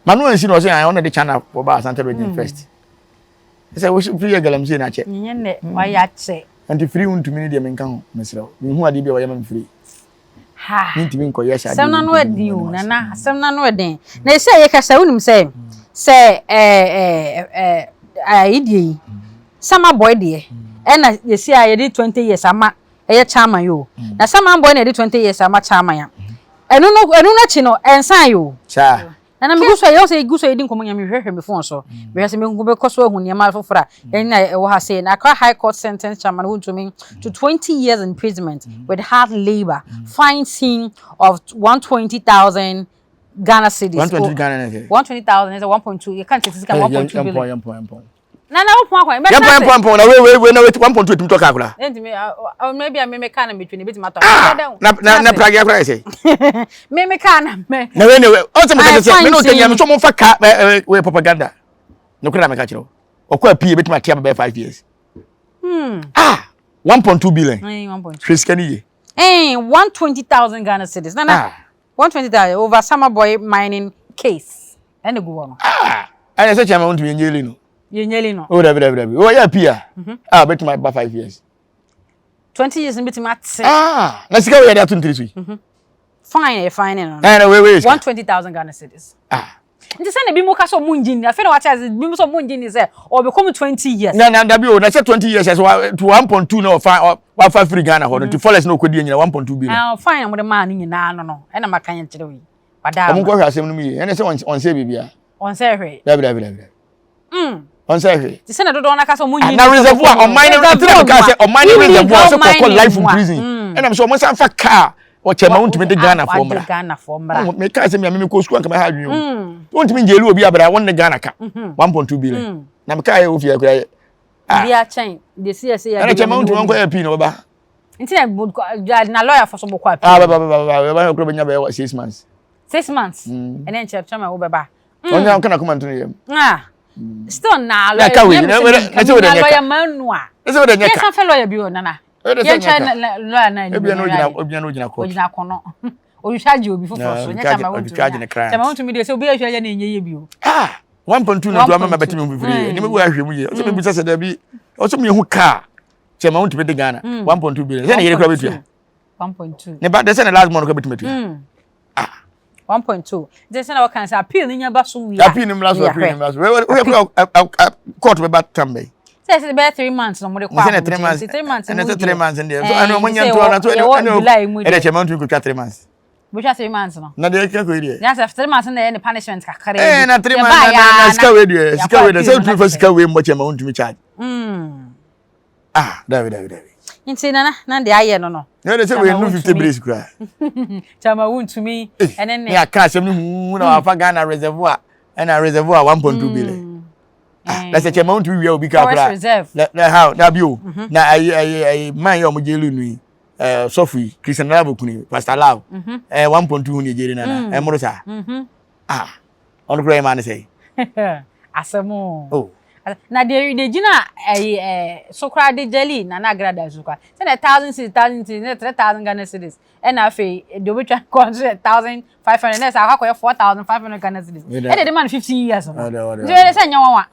Ma no ansi na ɔsɛ ɔno de China foɔ ba Asante region hmm. first. Sɛ wo firi yɛ galamsey na akyɛ. Nyɛ nɛ wayɛ akyɛ. Nti firi wontumi ne deɛ menka ho mesrɛ wo. Menhu adeɛ bi a wɔyɛ ma me firi. Ha. Mentumi nkɔyɛ saa Asɛm no ano ɛden o nana asɛm no ano ɛden. Na ɛsɛ yɛ kasa wonim sɛ sɛ ɛɛ ɛɛ ayi deɛ yi sama boy deɛ ɛna yɛsi a yɛde 20 years ama. ɛyɛ chairman yi o. Na Saman boy na yɛde 20 years ama chairman a. Ɛno no ɛno no akyi no ɛnsan yi o. Saa. Na na megu so a yɛwɔ sɛ yɛgu so a yɛdi nkɔmmɔ nyinaa mehwehwɛ me phone so. Mehwɛ sɛ mehu bɛkɔ so ahu nneɛma foforɔ a ɛne na ɛwɔ ha sei. Na Accra High Court sentenced Chairman Wontumi to 20 years imprisonment with hard labour, fines him of 120,000 Ghana cedis. 120 Ghana ne sɛ. 120,000 ne sɛ 1.2 yɛka nkyɛ sika 1.2 billion. Yɛmpɔn yɛmpɔn yɛmpɔn. Na na wopɔn akwan. Yɛmpɔn yɛmpɔn yɛmpɔn na wei wei wei na wei 1.2 etumi tɔ kaa koraa. Ɛntumi ɔmɛ bi a me me kaa na metwi na ebetumi atɔ. Ah na na na pragya koraa yɛ sɛ. Me me kaa na me. Na wei na wei ɔsɛ mo kɛse sɛ me na ɔtɛ nyame so mo nfa kaa ɛ wei propaganda. No koraa na meka kyerɛ wo. Ɔkɔ apii ebetumi ate aba bɛyɛ 5 years. Hmm. Ah 1.2 billion. Hwɛ sika ni yie. Eh 120,000 Ghana cedis. Na na. Ah. 120,000 over Summer Boy mining case. Ɛna egu hɔ no. Ah! Ɛna sɛ kyɛn ma wontumi yɛnyɛ no. Yɛnyɛ no. Oh dabi dabi dabi. Wɔyɛ pii a. Ah betumi aba 5 years. 20 years no betumi ate. Ah! Na sika wo yɛ de ato ntiri so yi. Fine yɛ fine no. Ɛna wei wei sika. 120,000 Ghana cedis. Ah. Nti sɛ na bi mu ka sɛ ɔmo ngye nni afei na wate ase bi mu sɛ ɔmo ngye nni sɛ ɔbɛkɔ mu 20 years. Na na dabi o na sɛ 20 years ɛsɛ wa to 1.2 na ɔfa wafa firi Ghana hɔ no nti forex na ɔkɔdi nyina 1.2 billion. Ah fine a wɔde maa no nyinaa no no ɛna maka yɛn kyerɛ wo yi. Wada ama. Ɔmo nkɔhwɛ asɛm no mu yie ɛna sɛ ɔnsɛ biribiara. Ɔnsɛ hwee. Dabi dabi dabi. Ɔnsɛ hwee. Te sɛ na dodoɔ no aka sɛ ɔmo nyi Na reservoir ɔman no nti na meka sɛ ɔman no reservoir sɛ kɔkɔ life in prison ɛna sɛ ɔmo nsa nfa kaa ɔkyɛ ma wontumi de Ghana foɔ mmra. Ghana foɔ mmra. Meka sɛ mea me mekɔ sukuu anka mɛha adwene o. Wontumi ngyeli obi abra wɔn ne Ghana ka 1.2 billion. Na meka yɛ ofie akura yɛ. Bi akyɛn de si ɛsɛ yɛ. Ɛna kyɛ ma wontumi nkɔ yɛ pii na ɔbɛba. Nti na na lawyer fo so bɔkɔ appeal. Ah bɛba bɛba bɛba bɛba kura bɛnya bɛyɛ 6 months. 6 months. Ɛnɛ nkyerɛ kyerɛ ma wo bɛba. Ɔnya ɔka na koma nto ne yam. Ah. Still na lawyer. Ka wei na na sɛ na lawyer manu a. Na sɛ wode nyɛ ka. Yɛsan fɛ lawyer bi o nana. Yɛnkyɛ lawyer na ebia na ogyina ogyina na ogyina court. Ogyina kono. Ohwehwɛ agye obi foforɔ so. Nyɛ kyama wontumi. Kyama wontumi deɛ sɛ obi ahwɛ yɛ na ɛnyɛ yie bio. Ah! 1.2 na ntoa mama bɛtumi ho fifiri yɛ. Nneɛma bi wɔ ahwɛ mu yie. Ɔsɛ mebisa sɛ dabi ɔsɛ mehu kaa kyama wontumi de Ghana 1.2 billion. Sɛ ne yere kora bɛtua. 1.2. Ne ba de sɛ ne last month kora bɛtumi atua. Ah. 1.2. Nti sɛ na wɔka sɛ appeal no nya ba so wie a. Appeal no mmra so appeal no mmra so. Woyɛ kora court bɛba tam bɛyi. Sɛ sɛ bɛyɛ 3 months na wɔde kɔ ahomegye. 3 months. 3 months ɛnɛ sɛ 3 months deɛ. So ɛno wɔn nyɛ ntoa na so ɛno ɛno ɛdɛ kyɛ mɛntumi kotwa 3 months. Botwa 3 months no. Na deɛ ɛka kɔ yi deɛ. Nya sɛ 3 months na ɛyɛ ne punishment kakra bi. Ɛɛ na 3 months na na sika wei deɛ sika wei deɛ sɛ ntumi fa sika wei mmɔ kyɛ ma wontumi charge. Ah, dabi dabi dabi. Nti nana na deɛ ayɛ no no. Na ɛde sɛ wei nu 50 brace kura. Chama wontumi ɛne ne. Ne aka asɛm no hu na wafa Ghana reservoir ɛna reservoir 1.2 billion. Ah, na sɛ kyɛma wontumi wia obi kaa kora. Na na how na bi o. Na ayi ayi ayi man yɛ ɔmo jail nu yi. Eh sɔfo yi Christian Love kunu Pastor Love. Eh 1.2 hu ne jail na na. Ɛmoro saa. Ah. Ɔno kura yɛ maa ne sɛ. Asɛm o. Oh. Na deɛ deɛ gyina ɛyi ɛɛ so koraa de jelly na na agrada so koraa sɛ na 1000 cedis 1000 cedis na 3000 Ghana cedis ɛna afei deɛ obetwa kɔ nso yɛ 1500 na ɛsɛ akɔ akɔyɛ 4500 Ghana cedis ɛna ɛde ma no 15 years no nti ɛyɛ sɛ nyɛ nwanwa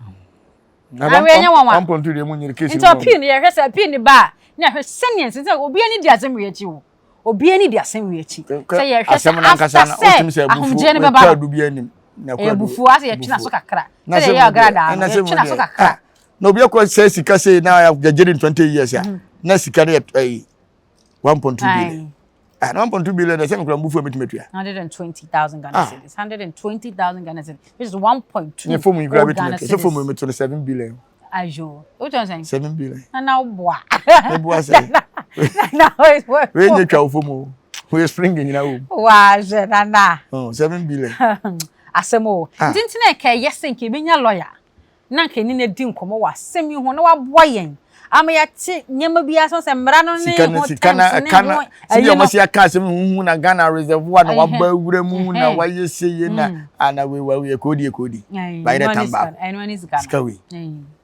awie nyɛ nwanwa nti appeal no yɛhwɛ sɛ appeal no ba a na yɛhwɛ sɛnea nsɛ sɛ obi ani di asɛm wei akyi o obi ani di asɛm wei akyi sɛ yɛhwɛ sɛ after sɛ ahomegyeɛ no bɛba no ɛyɛ abufuo asɛ yɛtwe n'aso kakra sɛ yɛyɛ agradaa no yɛtwe n'aso kakra na obi akɔ sɛ sika sei na yɛgye ne 20 years a na sika no yɛ ɛyi 1.2 billion ah na 1.2 billion ɛsɛ mekura mbufuo a mɛtumi atua 120,000 Ghana cedis 120,000 Ghana cedis which is 1.2 ne fom yi kura bɛtumi atua sɛ fom yi meto no 7 billion Ayo. Wotɔn sɛn? 7 billion. Na na woboa. Meboa sɛ. Na wei nyɛ twa wo fom o. Wei spring nyina wom. Waa hwɛ nana. Oh, 7 billion. Asɛm o. Nti nti na ɛka ɛyɛ sɛ nka ebenya lawyer na nka ɛne no adi nkɔmmɔ wɔ asɛm yi ho na waboa yɛn ama yɛate nneɛma bi ase sɛ mmara no ne ho terms ne ho ɛyi no. Sika na asɛm huhu na Ghana reservoir na waba awura mu na wayɛ seye na ana wei wa yɛ koodi koodi. Bayerɛ tamba. Ɛno ani sika no. Sika wei.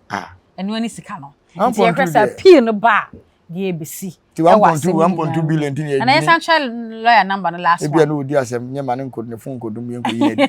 Ah. Ɛno ani sika no. Nti yɛhwɛ sɛ appeal no ba a deɛ ɛbɛsi. Ti 1.2 1.2 billion ti na yɛ. Ɛna yɛsan kyerɛ lawyer number no last one. Ebia na odi asɛm nyɛ ma ne nkɔ ne phone nkɔdum yɛn nkɔ yi adi.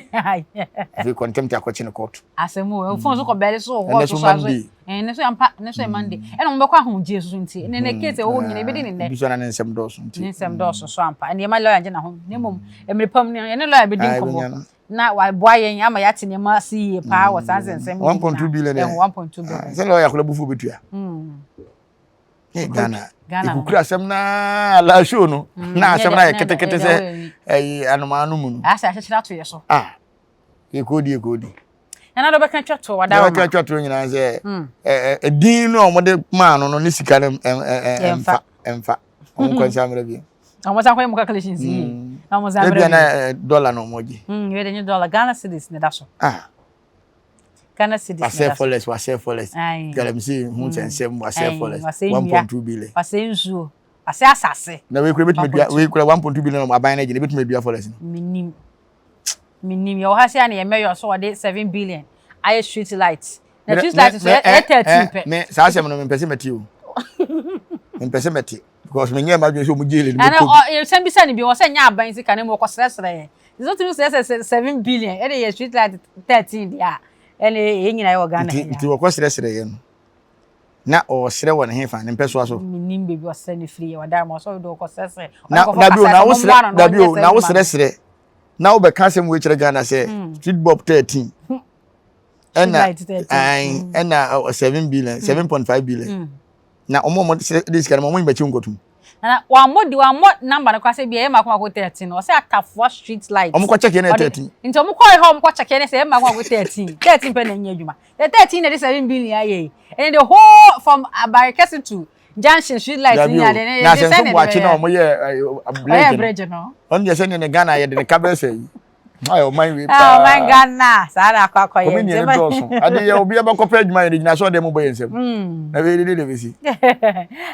Afei contempt akɔkye ne court. Asɛm o, phone so kɔ bɛɛle so wɔ court so aso. Ɛnɛ so ampa, ɛnɛ so yɛ Monday. Ɛna wɔn bɛkɔ ahomegye so nti. Ɛnɛ ne case ɛwɔ nyina ebedi ne nnɛ. Ebi so na ne nsɛm dɔɔso nti. Ne nsɛm dɔɔso so ampa. Ɛnna yɛma lawyer gye na ho. Na mmom mmere pam no yɛne lawyer bɛdi nkɔmmɔ. Na waboa yɛn ama yɛate nneɛma ase yie paa wɔ saa nsɛnsɛm 1.2 billion. Ɛho 1.2 billion. Sɛ lawyer akɔla bufu obetua. Ne Ghana. Ekukura asɛm naa la show no. Mm, na asɛm na yɛ ketekete sɛ ɛyi anomaa no mu no. Asɛ ahyehyɛ ato yɛ so. Ah. Yɛkɔdi yɛkɔdi. Nana dɔ bɛka twa to wada wɔn. Bɛka twa to nyinaa sɛ mm. ɛdin no a wɔde maa no no ne sika no ɛmfa ɛmfa wɔn nkɔ nsa mmerɛ bi. Wɔn san kɔyɛ mu calculations yi. Mm. Na wɔn san mmerɛ bi. Ebi na dollar na wɔn gye. Yɛ de nye dollar Ghana cedis na da so. Ah. Ghana cedis na da so. Wasɛ forest wasɛ forest. Galamsey ho nsɛnsɛm wasɛ forest 1.2 billion. Wasɛ nsuo wasɛ asase. Na wei kura betumi dua wei kura 1.2 billion aban na gye na betumi dua forest no. Minim. Menim yɛwɔ ha sɛ na yɛ mayor so wɔde 7 billion ayɛ street light. Na street light so yɛ 13 pɛ. Me saa asɛm no mempɛ sɛ mɛte o. Mempɛ sɛ mɛte because menyɛ m'adwene sɛ ɔmo jail no mɛkɔ bi. Ɛna yɛsan bisa no bi wɔ sɛ nyɛ aban sika na mmom ɔkɔsrɛsrɛ yɛn. Nti sɛ wotumi srɛsrɛ 7 billion ɛde yɛ street light 13 deɛ a ɛne yɛn nyinaa yɛwɔ Ghana ha. Nti wɔkɔsrɛsrɛ yɛn no na ɔsrɛ wɔ ne hefa ne mpɛsoa so. Menim baabi ɔsrɛ no firi yɛ ɔdan mu ɔsɛ ɔde ɔkɔsrɛsrɛ. Na dabi o na wosrɛ dabi o na wosrɛsrɛ na wobɛka asɛm wei kyerɛ Ghana sɛ hmm. street bob 13 hmm. ɛna ɛna 7 billion 7.5 hmm. billion na ɔmo ɔmo de sika no ɔmo nyima kyi nkɔtum. Na wɔammɔ di wɔammɔ number no koraa sɛ bi ɛyɛ mako mako 13 ɔsɛ atafoa street light. Ɔmo kɔ check yɛ na 13. Nti ɔmo kɔ hɔ ɔmo kɔ check yɛ na sɛ ɛyɛ mako mako 13 13 pɛ na ɛnyɛ adwuma. The 13 na ɛde 7 billion ayɛ yi. Ɛne the whole from Abarekɛse to junction street light ni ade ne na sɛ nso buakye na ɔmo yɛ bridge no ɔno deɛ sɛ ne ne Ghana yɛ de ne ka bɛyɛ sɛ yi ayɛ ɔman wei paa ɔman Ghana saa na akɔ akɔ yɛ kɔmi nìyɛn dɔɔso ade yɛ obi ɛbɛkɔ pɛ adwuma yɛ de gyina so ɔde mo bɔ yɛn nsam hmm. na wei de de bɛsi.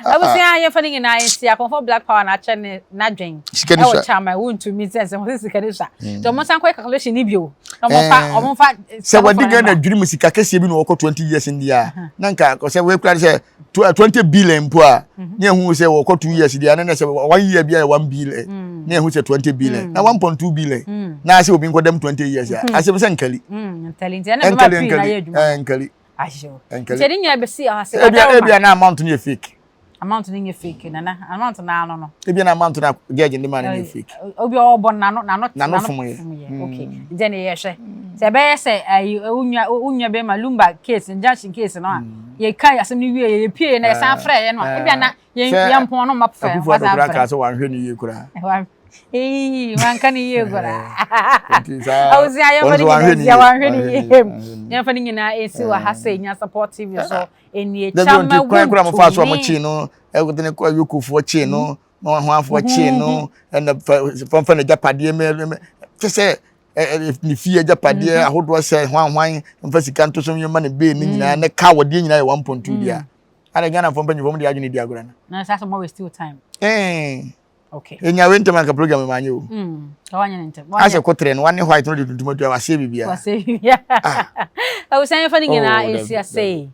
Abusua yɛn fa ne nyinaa yɛn si akɔnfɔ black power na akyɛ ne n'adwen ɛwɔ kyama wuntumi sɛ nsɛm ɔsɛ sika ne sa hmm. nti ɔmo nsan kɔ calculation ni bio na ɔmo fa ɔmo fa. Sɛ wɔde Ghana dwiri mu sika kɛseɛ bi na wɔkɔ 20 years ndi a na nka sɛ wɔakura sɛ 20 billion mpo a mhm. ne ehu sɛ wɔkɔ 2 years di a na sɛ one year bi a 1 billion mm. ne ehu sɛ 20 billion mm. na 1.2 billion mm. na asɛ obi nkɔ dɛm 20 years a asɛm sɛ nkali nkali nkali nkali nkali nti ɛde nyinaa bɛsi ase ebia na amount no yɛ fake Amount no nyɛ fake nana amount no ano no. Ebi na amount na judge ne ma no nyɛ fake. Obi ɔbɔ nano nano nano fom yɛ. Okay. Nti na yɛ hwɛ. Sɛ ɛbɛyɛ sɛ ayi onua onua bɛ ma Lumba case injunction case no a yɛ ka asɛm no wie yɛ pie na yɛ san frɛ yɛ no a ebi na yɛ yɛ mpɔn no ma frɛ. Akufo Addo kura ka sɛ wanhwɛ ne yie kura. Eyi wanka ne yie kura. Nti saa Awusia yɛn fa ne nyinaa wanhwɛ ne yie. Yɛn fa ne nyinaa esi wɔ ha sɛ Nyansapɔ TV so. Enie Dabi kyama nti kwan kora mofa so a wontumi. mokyee no ɛde ne kɔ yokofoɔ kyee no na ahoafoɔ kyee no ɛna fa fa n'agyapadeɛ mɛ mɛ kyɛ sɛ ne fie agyapadeɛ ahodoɔ sɛ hwan hwan mfa sika nto so ma ne bee ne nyinaa ne ka wɔdeɛ nyinaa yɛ 1.2 deɛ a ana Ghanafoɔ mpanyinfoɔ mo de adwene di agorɔ no Na sɛ asɛ mo waste your time. ɛɛ Okay. enya wei ntɛm anka program ma anyɛ o Ka wanyɛ ne ntɛm. asɛ kotere no wane white no de tuntum atua waseɛ biribiara Wasɛ biribiara. Ah. Abusua yɛmfa ne nyinaa Oh, nsi dabi, ase yi.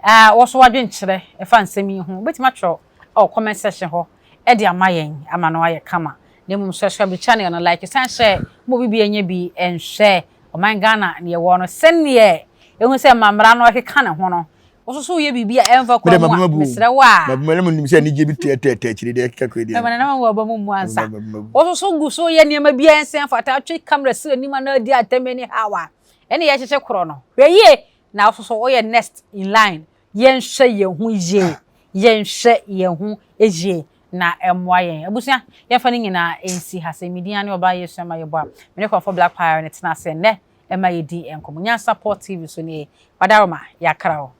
Ah, wɔ so w'adwenkyerɛ ɛfa nsɛm yi ho. Wobɛtumi atwerɛ ɛwɔ comment section hɔ ɛde ama yɛn ama no ayɛ kama. Na mmom subscribe to channel no, like, san hyɛ ma obi bi anya bi nhwɛ. Ɔman Ghana ne yɛwɔ no sɛdeɛ ɛhu sɛ mmara no ɛkeka ne ho no, Wo nso so woyɛ biribi a ɛmfa kwan mu a, mesrɛ wo a. Mabuma na menim sɛ anigye bi teɛteɛteɛ akyire deɛ ɛkeka kɔ deɛ. Ɛma nana wɔ aba mu mu ansa. Wo nso so gu so yɛ nneɛma bi a ɛnsɛ mfata, atwe camera si anim anaa di atɛm anyhow a, ɛne yɛhyehyɛ korɔ no. Hwɛ yie na wo nso so woyɛ next in line. Yɛnhwɛ yɛn ho yie, yɛnhwɛ yɛn ho yie na ɛmmoa yɛn. Abusua, yɛmfa ne nyinaa nsi ha. Sɛ me din ane ɔbaa Yesu ama yɛbɔ a, me ne Kɔmfɔ Black Pie no tena ase nnɛ. Ɛma yɛdi nkɔmmɔ. Nyansapɔ TV so nie. Wadaroma, yɛakra wo.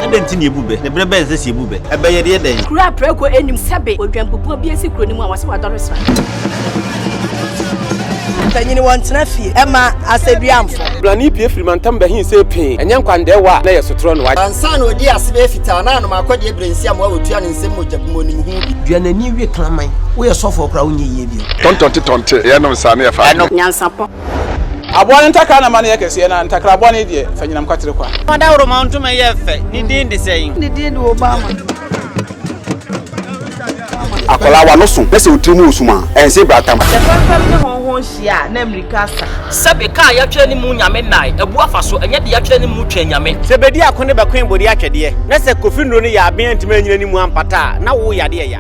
Adɛn nti na yɛbu bɛ? Na berɛ bɛn na ɛsɛ sɛ yɛbu bɛ? Ɛbɛyɛ deɛ dɛn? Kuro a prako nnim sɛbe odwanbubuo bi asi kuro no mu a wɔse wadɔre sra. Mpanyini wɔntena fie ɛma asɛduamfo. Blani pue firi mantam bɛhee see pee, ɛnyɛ nkwandɛɛwa a na ɛyɛ sotorɔ na wagye. Ansa na ɔdii ase bɛyɛ fitaa na anom akɔdeɛ berɛ nsi amoa wɔtua ne nsam mogya bi mu ɔnim ho bi. Dua n'ani we kraman. Woyɛ sɔfoɔ koraa wonyɛ yie bio. Tɔntɔnte tɔnte yɛnom saa ne yɛfa adwene. Nyansapɔ. Aboa no ntakra na ma no yɛ kɛseɛ, na ntakra bɔne deɛ, fa nyinam kwatere kwa. Ɔdawuroma ntoma yɛ fɛ, ne din de sɛn? Ne din de Obama. Akwadaa w'ano so na sɛ wo tiri mu wɔ sum a, ɛnse bratam. Sɛ fɛmfɛm ne hɔnhɔn hyia a, na mmirika asa. Sɛbe ka a yɛatwerɛ ne mu Nyame nnae, abu afa so, ɛnyɛ deɛ yɛatwerɛ ne mu Twɛn Nyame. Sɛ bedi ako ne bɛkoe bode atwɛdeɛ, na sɛ Kofi nnuro no yɛ aben antumi anyina ne mu ampata a, na wo yadeɛ ya.